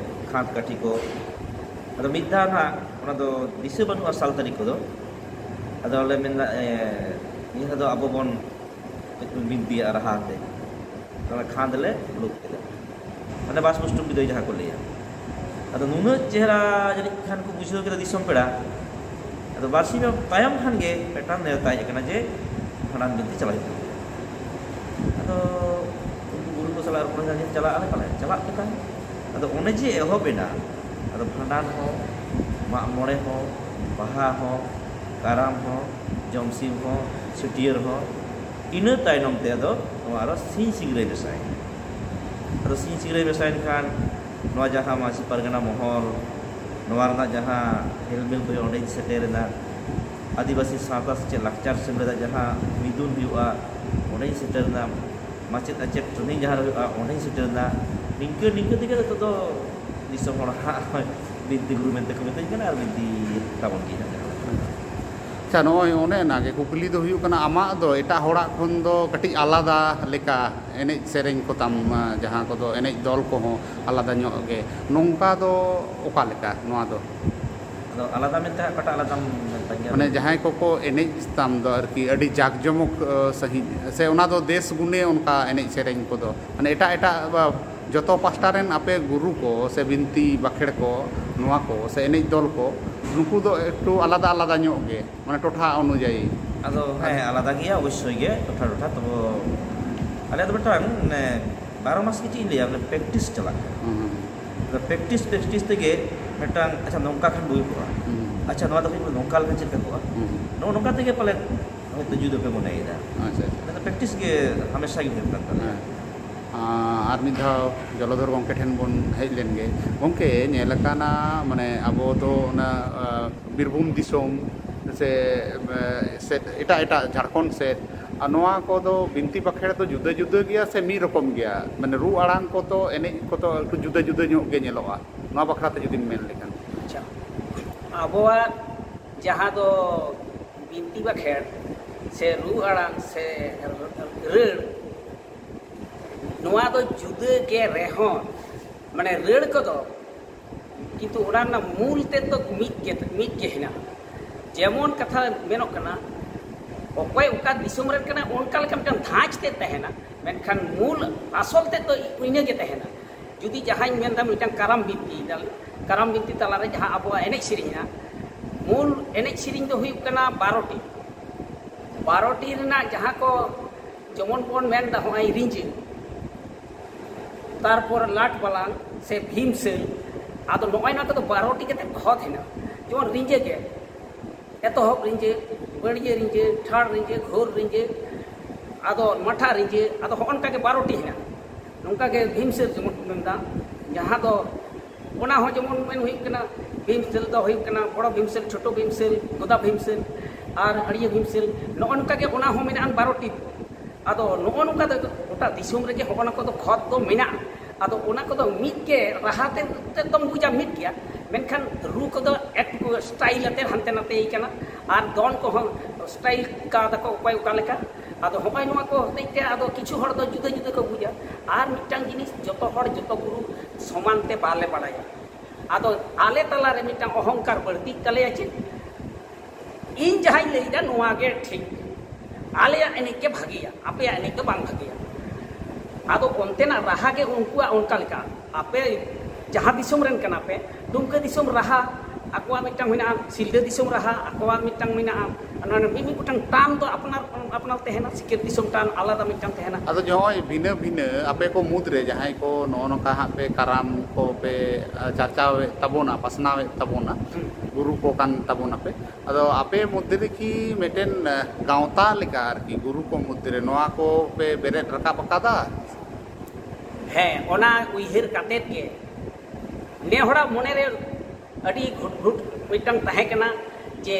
ᱠᱷᱟᱸᱫᱽ ᱠᱟᱹᱴᱷᱤ ᱠᱚ᱾ ᱟᱫᱚ ᱢᱤᱫ ᱫᱷᱟᱣ ᱱᱟᱦᱟᱜ ᱚᱱᱟ ᱫᱚ ᱫᱤᱥᱟᱹ ᱵᱟᱹᱱᱩᱜᱼᱟ ᱥᱟᱞ ᱛᱟᱹᱨᱤᱠᱷ ᱠᱚᱫᱚ᱾ ᱟᱫᱚ ᱞᱮ ᱢᱮᱱᱫᱟ, ᱮ, ᱱᱤᱭᱟᱹ ᱫᱷᱟᱣ ᱫᱚ ᱟᱵᱚ ᱵᱚᱱ ᱵᱤᱱᱛᱤᱭᱟ ᱨᱟᱦᱟ ᱟᱛᱮ᱾ ᱚᱱᱟ ᱠᱷᱟᱸᱫᱽ ᱞᱮ ᱩᱰᱩᱠ ᱠᱮᱫᱟ, ᱢᱟᱱᱮ ᱵᱟᱥ ᱵᱩᱥᱴᱩᱢ ᱵᱤᱫᱟᱹᱭ ᱡᱟᱦᱟᱸ ᱠᱚ ᱞᱟᱹᱭᱟ᱾ ᱟᱫᱚ ᱱᱩᱱᱟᱹᱜ ᱪᱮᱦᱨᱟ ᱡᱟᱹᱱᱤᱡ ᱠᱷᱟᱱ ᱠᱚ ᱵᱩᱡᱷᱟᱹᱣ ᱠᱮᱫᱟ ᱫᱤᱥᱚᱢ ᱯᱮᱲᱟ᱾ ᱟᱫᱚ ᱵᱟᱨᱥᱤᱧ ᱛᱟᱭᱚᱢ ᱠᱷᱟᱱ ᱜᱮ ᱢᱤᱫᱴᱟᱝ ᱱᱮᱣᱛᱟ ᱦᱮᱡ ᱟᱠᱟᱱᱟ ᱡᱮ ᱵᱷᱟᱸᱰᱟᱱ ᱵᱤᱱᱛᱤ ᱪᱟᱞᱟᱜ ᱦᱩᱭᱩᱜ ᱛᱟᱵᱚᱱᱟ᱾ ᱟᱫᱚ ᱩᱱᱠᱩ ᱜᱩᱨᱩ ᱠᱚ ᱥᱟᱞᱟᱜ ᱨᱚᱯᱚᱲ ᱦᱩᱭᱱᱟ ᱡᱮ ᱪᱟᱞᱟᱜ ᱟᱞᱮ ᱯᱟᱞᱮ, ᱪᱟᱞᱟᱜ ᱯᱮ ᱛᱟᱦᱮᱸᱫ᱾ ᱟᱫᱚ ᱚᱱᱮ ᱡᱮ ᱮᱦᱚᱵ ᱮᱱᱟ, ᱟᱫᱚ ᱵᱷᱟᱸᱰᱟᱱ ᱦᱚᱸ, ᱢᱟᱜ ᱢᱚᱬᱮ ᱦᱚᱸ, ᱵᱟᱦᱟ ᱦᱚᱸ, ᱠᱟᱨᱟᱢ ᱦᱚᱸ, ᱡᱚᱢᱥᱤᱢ ᱦᱚᱸ, ᱪᱷᱟᱹᱴᱭᱟᱹᱨ ᱦᱚᱸ, ᱤᱱᱟᱹ ᱛᱟᱭᱱᱚᱢ ᱛᱮ ᱟᱫᱚ ᱱᱚᱣᱟ ᱟᱨᱚ ᱥᱤᱧ ᱥᱤᱝᱨᱟᱹᱭ ᱢᱮᱥᱟᱭᱮᱱᱟ᱾ ᱟᱫᱚ ᱥᱤᱧ ᱥᱤᱝᱨᱟᱹᱭ ᱢᱮᱥᱟᱭᱮᱱ ᱠᱷᱟᱱ ᱱᱚᱣᱟ ᱡᱟᱦᱟᱸ ᱢᱟᱹᱡᱷᱤ ᱯᱟᱨᱜᱟᱱᱟ ᱢᱚᱦᱚᱞ, ᱱᱚᱣᱟ ᱨᱮᱱᱟᱜ ᱡᱟᱦᱟᱸ ᱦᱮᱞᱢᱮᱞ ᱠᱚ ᱦᱩᱭᱩᱜᱼᱟ, ᱚᱸᱰᱮᱧ ᱥᱮᱴᱮᱨᱮᱱᱟ᱾ ᱟᱹᱫᱤᱵᱟᱹᱥᱤ ᱥᱟᱶᱛᱟ ᱥᱮᱪᱮᱫ ᱞᱟᱠᱪᱟᱨ ᱥᱮᱢᱞᱮᱫᱟᱜ ᱡᱟᱦᱟᱸ ᱢᱤᱫᱩᱱ ᱦᱩᱭᱩᱜᱼᱟ, ᱚᱸᱰᱮᱧ ᱥᱮᱴᱮᱨᱮᱱᱟ᱾ ᱢᱟᱪᱮᱫ ᱟᱪᱮᱫ ᱴᱨᱮᱱᱤᱝ ᱡᱟᱦᱟᱸ ᱨᱮ ᱦᱩᱭᱩᱜᱼᱟ, ᱚᱸᱰᱮᱧ ᱥᱮᱴᱮᱨᱮᱱᱟ᱾ ᱱᱤᱝᱠᱟᱹ ᱱᱤᱝᱠᱟᱹ ᱛᱮᱜᱮ ᱱᱤᱛᱚᱜ ᱫᱚ ᱫᱤᱥᱚᱢ ᱦᱚᱲ ᱦᱟᱸᱜ ᱵᱤᱱᱛᱤ ᱜᱩᱨᱩ ᱢᱮᱱᱛᱮ ᱠᱚ ᱢᱤᱛᱟᱹᱧ ᱠᱟᱱᱟ ᱟᱨ ᱵᱤᱱᱛᱤ ᱛᱟᱵᱚᱱ ᱜᱮᱭᱟ ᱡᱟᱦᱟᱸ ᱞᱮᱠᱟ᱾ ᱟᱪᱪᱷᱟ, ᱱᱚᱜᱼᱚᱭ ᱚᱱᱮ ᱚᱱᱟᱜᱮ ᱠᱩᱠᱞᱤ ᱫᱚ ᱦᱩᱭᱩᱜ ᱠᱟᱱᱟ, ᱟᱢᱟᱜ ᱫᱚ ᱮᱴᱟᱜ ᱦᱚᱲᱟᱜ ᱠᱷᱚᱱ ᱫᱚ ᱠᱟᱹᱴᱤᱡ ᱟᱞᱟᱫᱟ ᱞᱮᱠᱟ ᱮᱱᱮᱡ ᱥᱮᱨᱮᱧ ᱠᱚ ᱛᱟᱢ, ᱡᱟᱦᱟᱸ ᱠᱚᱫᱚ ᱮᱱᱮᱡ ᱫᱚᱞ ᱠᱚᱦᱚᱸ ᱟᱞᱟᱫᱟ ᱧᱚᱜ ᱜᱮ, ᱱᱚᱝᱠᱟ ᱫᱚ ᱚᱠᱟ ᱞᱮᱠᱟ ᱱᱚᱣᱟ ᱫᱚ? ᱟᱫᱚ ᱟᱞᱟᱫᱟ ᱢᱮᱱᱛᱮ ᱦᱟᱸᱜ ᱚᱠᱟᱴᱟᱜ ᱟᱞᱟᱫᱟᱢ ᱢᱮᱱ ᱛᱟᱹᱧᱟ? ᱢᱟᱱᱮ ᱡᱟᱦᱟᱸᱭ ᱠᱚᱠᱚ ᱮᱱᱮᱡ ᱛᱟᱢ ᱫᱚ ᱟᱨᱠᱤ, ᱟᱹᱰᱤ ᱡᱟᱠ ᱡᱚᱢᱚᱠ, ᱟᱹ, ᱥᱟᱺᱦᱤᱡ, ᱥᱮ ᱚᱱᱟ ᱫᱚ ᱫᱮᱥ ᱜᱩᱱᱮ ᱚᱱᱠᱟ ᱮᱱᱮᱡ ᱥᱮᱨᱮᱧ ᱠᱚᱫᱚ, ᱢᱟᱱᱮ ᱮᱴᱟᱜ ᱮᱴᱟᱜ, ᱵᱟ, ᱡᱚᱛᱚ ᱯᱟᱥᱴᱟ ᱨᱮᱱ ᱟᱯᱮ ᱜᱩᱨᱩ ᱠᱚ ᱥᱮ ᱵᱤᱱᱛᱤ ᱵᱟᱠᱷᱮᱲ ᱠᱚ, ᱱᱚᱣᱟ ᱠᱚ ᱥᱮ ᱮᱱᱮᱡ ᱫᱚᱞ ᱠᱚ, ᱱᱩᱠᱩ ᱫᱚ ᱮᱠᱴᱩ ᱟᱞᱟᱫᱟ ᱟᱞᱟᱫᱟ ᱧᱚᱜ ᱜᱮ, ᱢᱟᱱᱮ ᱴᱚᱴᱷᱟ ᱚᱱᱩᱡᱟᱭᱤ? ᱟᱫᱚ ᱦᱮᱸ, ᱟᱞᱟᱫᱟ ᱜᱮᱭᱟ ᱚᱵᱚᱥᱥᱳᱭ ᱜᱮ, ᱴᱚᱴᱷᱟ ᱴᱚᱴᱷᱟ᱾ ᱛᱚᱵᱮ ᱟᱞᱮ ᱫᱚ ᱢᱤᱫᱴᱟᱝ, ᱢᱟᱱᱮ, ᱵᱟᱨᱚ ᱢᱟᱥ ᱜᱮ ᱪᱮᱫ ᱤᱧ ᱞᱟᱹᱭᱟ, ᱢᱟᱱᱮ ᱯᱨᱮᱠᱴᱤᱥ ᱪᱟᱞᱟᱜ ᱠᱟᱱᱟ᱾ ᱦᱩᱸ, ᱦᱩᱸ, ᱟᱫᱚ ᱯᱨᱮᱠᱴᱤᱥ ᱯᱨᱮᱠᱴᱤᱥ ᱛᱮᱜᱮ ᱢᱤᱫᱴᱟᱝ, ᱟᱪᱪᱷᱟ, ᱱᱚᱝᱠᱟ ᱠᱷᱟᱱ ᱵᱩᱜᱤ ᱠᱚᱜᱼᱟ, ᱦᱩᱸ, ᱟᱪᱪᱷᱟ, ᱱᱚᱣᱟ ᱫᱚ ᱦᱩᱭᱩᱜ ᱠᱟᱱᱟ, ᱱᱚᱝᱠᱟ ᱞᱮᱠᱷᱟᱱ ᱪᱮᱫ ᱞᱮᱠᱟ ᱠᱚᱜᱼᱟ? ᱦᱩᱸ, ᱦᱩᱸ᱾ ᱱᱚᱜᱼᱚ ᱱᱚᱝᱠᱟ ᱛᱮᱜᱮ ᱯᱟᱞᱮ ᱦᱚᱭᱛᱳ ᱡᱩᱫᱟᱹ ᱯᱮ ᱢᱚᱱᱮᱭᱮᱫᱟ᱾ ᱟᱪᱪᱷᱟ, ᱟᱪᱪᱷᱟ᱾ ᱟᱫᱚ ᱯᱨᱮᱠᱴᱤᱥ ᱜᱮ ᱦᱟᱢᱮᱥᱟ ᱜᱮ ᱦᱩᱭᱩᱜ ᱠᱟᱱ ᱛᱟᱞᱮᱭᱟ᱾ ᱦᱮᱸ᱾ ᱟᱨ ᱢᱤᱫ ᱫᱷᱟᱣ ᱡᱚᱞᱚᱫᱷᱚᱨ ᱜᱚᱢᱠᱮ ᱴᱷᱮᱱ ᱵᱚᱱ ᱦᱮᱡ ᱞᱮᱱ ᱜᱮ᱾ ᱜᱚᱢᱠᱮ, ᱧᱮᱞ ᱟᱠᱟᱱᱟ, ᱢᱟᱱᱮ, ᱟᱵᱚ ᱫᱚ ᱚᱱᱟ ᱵᱤᱨᱵᱷᱩᱢ ᱫᱤᱥᱚᱢ ᱥᱮ ᱥᱮᱫ, ᱮᱴᱟᱜ ᱮᱴᱟᱜ ᱡᱷᱟᱲᱠᱷᱚᱸᱰ ᱥᱮᱫ, ᱟᱨ ᱱᱚᱣᱟ ᱠᱚᱫᱚ ᱵᱤᱱᱛᱤ ᱵᱟᱠᱷᱮᱲ ᱫᱚ ᱡᱩᱫᱟᱹ ᱡᱩᱫᱟᱹ ᱜᱮᱭᱟ ᱥᱮ ᱢᱤᱫ ᱨᱚᱠᱚᱢ ᱜᱮᱭᱟ? ᱢᱟᱱᱮ, ᱨᱩ ᱟᱲᱟᱝ ᱠᱚᱫᱚ, ᱮᱱᱮᱡ ᱠᱚᱫᱚ ᱮᱠᱴᱩ ᱡᱩᱫᱟᱹ ᱡᱩᱫᱟᱹ ᱧᱚᱜ ᱜᱮ ᱧᱮᱞᱚᱜᱼᱟ᱾ ᱱᱚᱣᱟ ᱵᱟᱠᱷᱨᱟ ᱛᱮ ᱡᱩᱫᱤᱢ ᱢᱮᱱ ᱞᱮᱠᱷᱟᱱ᱾ ᱟᱪᱪᱷᱟ, ᱟᱵᱚᱣᱟᱜ ᱡᱟᱦᱟᱸ ᱫᱚ ᱵᱤᱱᱛᱤ ᱵᱟᱠᱷᱮᱲ ᱥᱮ ᱨᱩ ᱟᱲᱟᱝ ᱥᱮ ᱨᱟᱹᱲ, ᱱᱚᱣᱟ ᱫᱚ ᱡᱩᱫᱟᱹ ᱜᱮ ᱨᱮᱦᱚᱸ, ᱢᱟᱱᱮ, ᱨᱟᱹᱲ ᱠᱚᱫᱚ ᱠᱤᱱᱛᱩ ᱚᱱᱟ ᱨᱮᱱᱟᱜ ᱢᱩᱞ ᱛᱮᱫ ᱫᱚ ᱢᱤᱫ ᱜᱮ, ᱢᱤᱫ ᱜᱮ ᱦᱮᱱᱟᱜᱼᱟ᱾ ᱡᱮᱢᱚᱱ ᱠᱟᱛᱷᱟ ᱢᱮᱱᱚᱜ ᱠᱟᱱᱟ, ᱚᱠᱚᱭ ᱚᱠᱟ ᱫᱤᱥᱚᱢ ᱨᱮᱱ ᱠᱟᱱᱟᱭ, ᱚᱱᱠᱟ ᱞᱮᱠᱟ ᱢᱤᱫᱴᱟᱝ ᱫᱷᱟᱸᱪ ᱛᱮᱫ ᱛᱟᱦᱮᱱᱟ, ᱢᱮᱱᱠᱷᱟᱱ ᱢᱩᱞ ᱟᱥᱚᱞ ᱛᱮᱫ ᱫᱚ ᱤᱱᱟᱹ ᱜᱮ ᱛᱟᱦᱮᱱᱟ᱾ ᱡᱩᱫᱤ ᱡᱟᱦᱟᱸᱧ ᱢᱮᱱᱫᱟ, ᱢᱤᱫᱴᱟᱝ ᱠᱟᱨᱟᱢ ᱵᱤᱱᱛᱤ, ᱠᱟᱨᱟᱢ ᱵᱤᱱᱛᱤ ᱛᱟᱞᱟᱨᱮ ᱡᱟᱦᱟᱸ ᱟᱵᱚᱣᱟᱜ ᱮᱱᱮᱡ ᱥᱮᱨᱮᱧ ᱦᱮᱱᱟᱜᱼᱟ, ᱢᱩᱞ ᱮᱱᱮᱡ ᱥᱮᱨᱮᱧ ᱫᱚ ᱦᱩᱭᱩᱜ ᱠᱟᱱᱟ ᱵᱟᱨᱚᱴᱤ᱾ ᱵᱟᱨᱚᱴᱤ ᱨᱮᱱᱟᱜ ᱡᱟᱦᱟᱸ ᱠᱚ, ᱡᱮᱢᱚᱱ ᱵᱚᱱ ᱢᱮᱱᱫᱟ, ᱦᱚᱸᱜᱼᱚᱭ ᱨᱤᱸᱡᱟᱹ, ᱛᱟᱨᱯᱚᱨ ᱞᱟᱴ ᱵᱟᱞᱟᱝ ᱥᱮ ᱵᱷᱤᱢᱥᱟᱹᱞ, ᱟᱫᱚ ᱱᱚᱜᱼᱚᱭ ᱱᱚᱣᱟ ᱠᱚᱫᱚ ᱵᱟᱨᱚᱴᱤ ᱠᱟᱛᱮ ᱠᱷᱚᱛ ᱦᱮᱱᱟᱜᱼᱟ᱾ ᱡᱮᱢᱚᱱ ᱨᱤᱸᱡᱟᱹ ᱜᱮ, ᱮᱛᱚᱦᱚᱵ ᱨᱤᱸᱡᱟᱹ, ᱵᱟᱹᱲᱭᱟᱹ ᱨᱤᱸᱡᱟᱹ, ᱴᱷᱟᱲ ᱨᱤᱸᱡᱟᱹ, ᱜᱷᱳᱨ ᱨᱤᱸᱡᱟᱹ, ᱟᱫᱚ ᱢᱟᱴᱷᱟ ᱨᱤᱸᱡᱟᱹ, ᱟᱫᱚ ᱦᱚᱸᱜᱼᱚ ᱱᱚᱝᱠᱟ ᱜᱮ ᱵᱟᱨᱚᱴᱤ ᱦᱮᱱᱟᱜᱼᱟ᱾ ᱱᱚᱝᱠᱟ ᱜᱮ ᱵᱷᱤᱢᱥᱟᱹᱞ ᱡᱮᱢᱚᱱ ᱠᱚ ᱢᱮᱱᱫᱟ, ᱡᱟᱦᱟᱸ ᱫᱚ, ᱚᱱᱟ ᱦᱚᱸ ᱡᱮᱢᱚᱱ ᱢᱮᱱ ᱦᱩᱭᱩᱜ ᱠᱟᱱᱟ, ᱵᱷᱤᱢᱥᱟᱹᱞ ᱫᱚ ᱦᱩᱭᱩᱜ ᱠᱟᱱᱟ ᱵᱚᱲᱚ ᱵᱷᱤᱢᱥᱟᱹᱞ, ᱪᱷᱳᱴᱳ ᱵᱷᱤᱢᱥᱟᱹᱞ, ᱜᱚᱫᱟ ᱵᱷᱤᱢᱥᱟᱹᱞ ᱟᱨ ᱟᱹᱲᱤᱭᱟᱹ ᱵᱷᱤᱢᱥᱟᱹᱞ, ᱱᱚᱜᱼᱚ ᱱᱚᱝᱠᱟ ᱜᱮ ᱚᱱᱟ ᱦᱚᱸ ᱢᱮᱱᱟᱜᱼᱟ ᱵᱟᱨᱚᱴᱤ᱾ ᱟᱫᱚ ᱱᱚᱜᱼᱚ ᱱᱚᱝᱠᱟ ᱫᱚ ᱜᱚᱴᱟ ᱫᱤᱥᱚᱢ ᱨᱮᱜᱮ ᱦᱚᱸᱜᱼᱚ ᱱᱟ ᱠᱚᱫᱚ ᱠᱷᱚᱛ ᱫᱚ ᱢᱮᱱᱟᱜᱼᱟ᱾ ᱟᱫᱚ ᱚᱱᱟ ᱠᱚᱫᱚ ᱢᱤᱫ ᱜᱮ, ᱨᱟᱦᱟ ᱛᱮᱫ ᱫᱚᱢ ᱵᱩᱡᱟ ᱢᱤᱫ ᱜᱮᱭᱟ, ᱢᱮᱱᱠᱷᱟᱱ ᱨᱩ ᱠᱚᱫᱚ ᱮᱠᱴᱩ ᱥᱴᱟᱭᱤᱞ ᱟᱛᱮ ᱦᱟᱱᱛᱮ ᱱᱟᱛᱮᱭ ᱠᱟᱱᱟ᱾ ᱟᱨ ᱫᱚᱱ ᱠᱚᱦᱚᱸ ᱥᱴᱟᱭᱤᱞ ᱠᱟᱣᱫᱟᱠᱚ ᱚᱠᱚᱭ ᱚᱠᱟ ᱞᱮᱠᱟ᱾ ᱟᱫᱚ ᱦᱚᱸᱜᱼᱚᱭ ᱱᱚᱣᱟ ᱠᱚ ᱦᱚᱛᱮᱡ ᱛᱮ ᱟᱫᱚ ᱠᱤᱪᱷᱩ ᱦᱚᱲ ᱫᱚ ᱡᱩᱫᱟᱹ ᱡᱩᱫᱟᱹ ᱠᱚ ᱵᱩᱡᱟ᱾ ᱟᱨ ᱢᱤᱫᱴᱟᱝ ᱡᱤᱱᱤᱥ, ᱡᱚᱛᱚ ᱦᱚᱲ ᱡᱚᱛᱚ ᱜᱩᱨᱩ ᱥᱚᱢᱟᱱ ᱛᱮ ᱵᱟᱞᱮ ᱵᱟᱲᱟᱭᱟ᱾ ᱟᱫᱚ ᱟᱞᱮ ᱛᱟᱞᱟᱨᱮ ᱢᱤᱫᱴᱟᱝ ᱚᱦᱚᱝᱠᱟᱨ ᱵᱟᱹᱲᱛᱤᱜ ᱛᱟᱞᱮᱭᱟ ᱪᱮᱫ? ᱤᱧ ᱡᱟᱦᱟᱸᱧ ᱞᱟᱹᱭᱫᱟ ᱱᱚᱣᱟ ᱜᱮ ᱴᱷᱤᱠ, ᱟᱞᱮᱭᱟᱜ ᱮᱱᱮᱡ ᱜᱮ ᱵᱷᱟᱜᱮᱭᱟ, ᱟᱯᱮᱭᱟᱜ ᱮᱱᱮᱡ ᱫᱚ ᱵᱟᱝ ᱵᱷᱟᱜᱮᱭᱟ᱾ ᱟᱫᱚ ᱚᱱᱛᱮᱱᱟᱜ ᱨᱟᱦᱟ ᱜᱮ ᱩᱱᱠᱩᱣᱟᱜ ᱚᱱᱠᱟ ᱞᱮᱠᱟ᱾ ᱟᱯᱮ ᱡᱟᱦᱟᱸ ᱫᱤᱥᱚᱢ ᱨᱮᱱ ᱠᱟᱱᱟ ᱯᱮ, ᱰᱩᱢᱠᱟᱹ ᱫᱤᱥᱚᱢ ᱨᱟᱦᱟ ᱟᱠᱚᱣᱟᱜ ᱢᱤᱫᱴᱟᱝ ᱢᱮᱱᱟᱜᱼᱟ, ᱥᱤᱞᱫᱟᱹ ᱫᱤᱥᱚᱢ ᱨᱟᱦᱟ ᱟᱠᱚᱣᱟᱜ ᱢᱤᱫᱴᱟᱝ ᱢᱮᱱᱟᱜᱼᱟ, ᱚᱱᱟ ᱢᱤᱢᱤᱫ ᱜᱚᱴᱟᱝ ᱴᱟᱱ ᱫᱚ ᱟᱯᱱᱟᱨ ᱟᱯᱱᱟᱨ ᱛᱟᱦᱮᱱᱟ, ᱥᱤᱧᱚᱛ ᱫᱤᱥᱚᱢ ᱴᱟᱱ ᱟᱞᱟᱫᱟ ᱢᱤᱫᱴᱟᱝ ᱛᱟᱦᱮᱱᱟ᱾ ᱟᱫᱚ ᱱᱚᱜᱼᱚᱭ ᱵᱷᱤᱱᱟᱹ ᱵᱷᱤᱱᱟᱹ ᱟᱯᱮ ᱠᱚ ᱢᱩᱫᱽᱨᱮ ᱡᱟᱦᱟᱸᱭ ᱠᱚ ᱱᱚᱜᱼᱚ ᱱᱚᱝᱠᱟ ᱦᱟᱸᱜ ᱯᱮ ᱠᱟᱨᱟᱢ ᱠᱚ ᱯᱮ, ᱟ, ᱪᱟᱨᱪᱟᱣᱮᱫ ᱛᱟᱵᱚᱱᱟ, ᱯᱟᱥᱱᱟᱣᱮᱫ ᱛᱟᱵᱚᱱᱟ, ᱜᱩᱨᱩ ᱠᱚ ᱠᱟᱱ ᱛᱟᱵᱚᱱᱟᱯᱮ, ᱟᱫᱚ ᱟᱯᱮ ᱢᱚᱫᱽᱫᱷᱮ ᱨᱮ ᱠᱤ ᱢᱤᱫᱴᱮᱱ, ᱟ, ᱜᱟᱶᱛᱟ ᱞᱮᱠᱟ ᱟᱨᱠᱤ ᱜᱩᱨᱩ ᱠᱚ ᱢᱚᱫᱽᱫᱷᱮ ᱨᱮ ᱱᱚᱣᱟ ᱠᱚ ᱯᱮ ᱵᱮᱨᱮᱫ ᱨᱟᱠᱟᱵ ᱟᱠᱟᱫᱟ? ᱦᱮᱸ, ᱚᱱᱟ ᱩᱭᱦᱟᱹᱨ ᱠᱟᱛᱮᱫ ᱜᱮ ᱱᱮ ᱦᱚᱲᱟᱜ ᱢᱚᱱᱮᱨᱮ ᱟᱹᱰᱤ ᱜᱷᱩᱴ ᱜᱷᱩᱴ ᱢᱤᱫᱴᱟᱝ ᱛᱟᱦᱮᱸ ᱠᱟᱱᱟ ᱡᱮ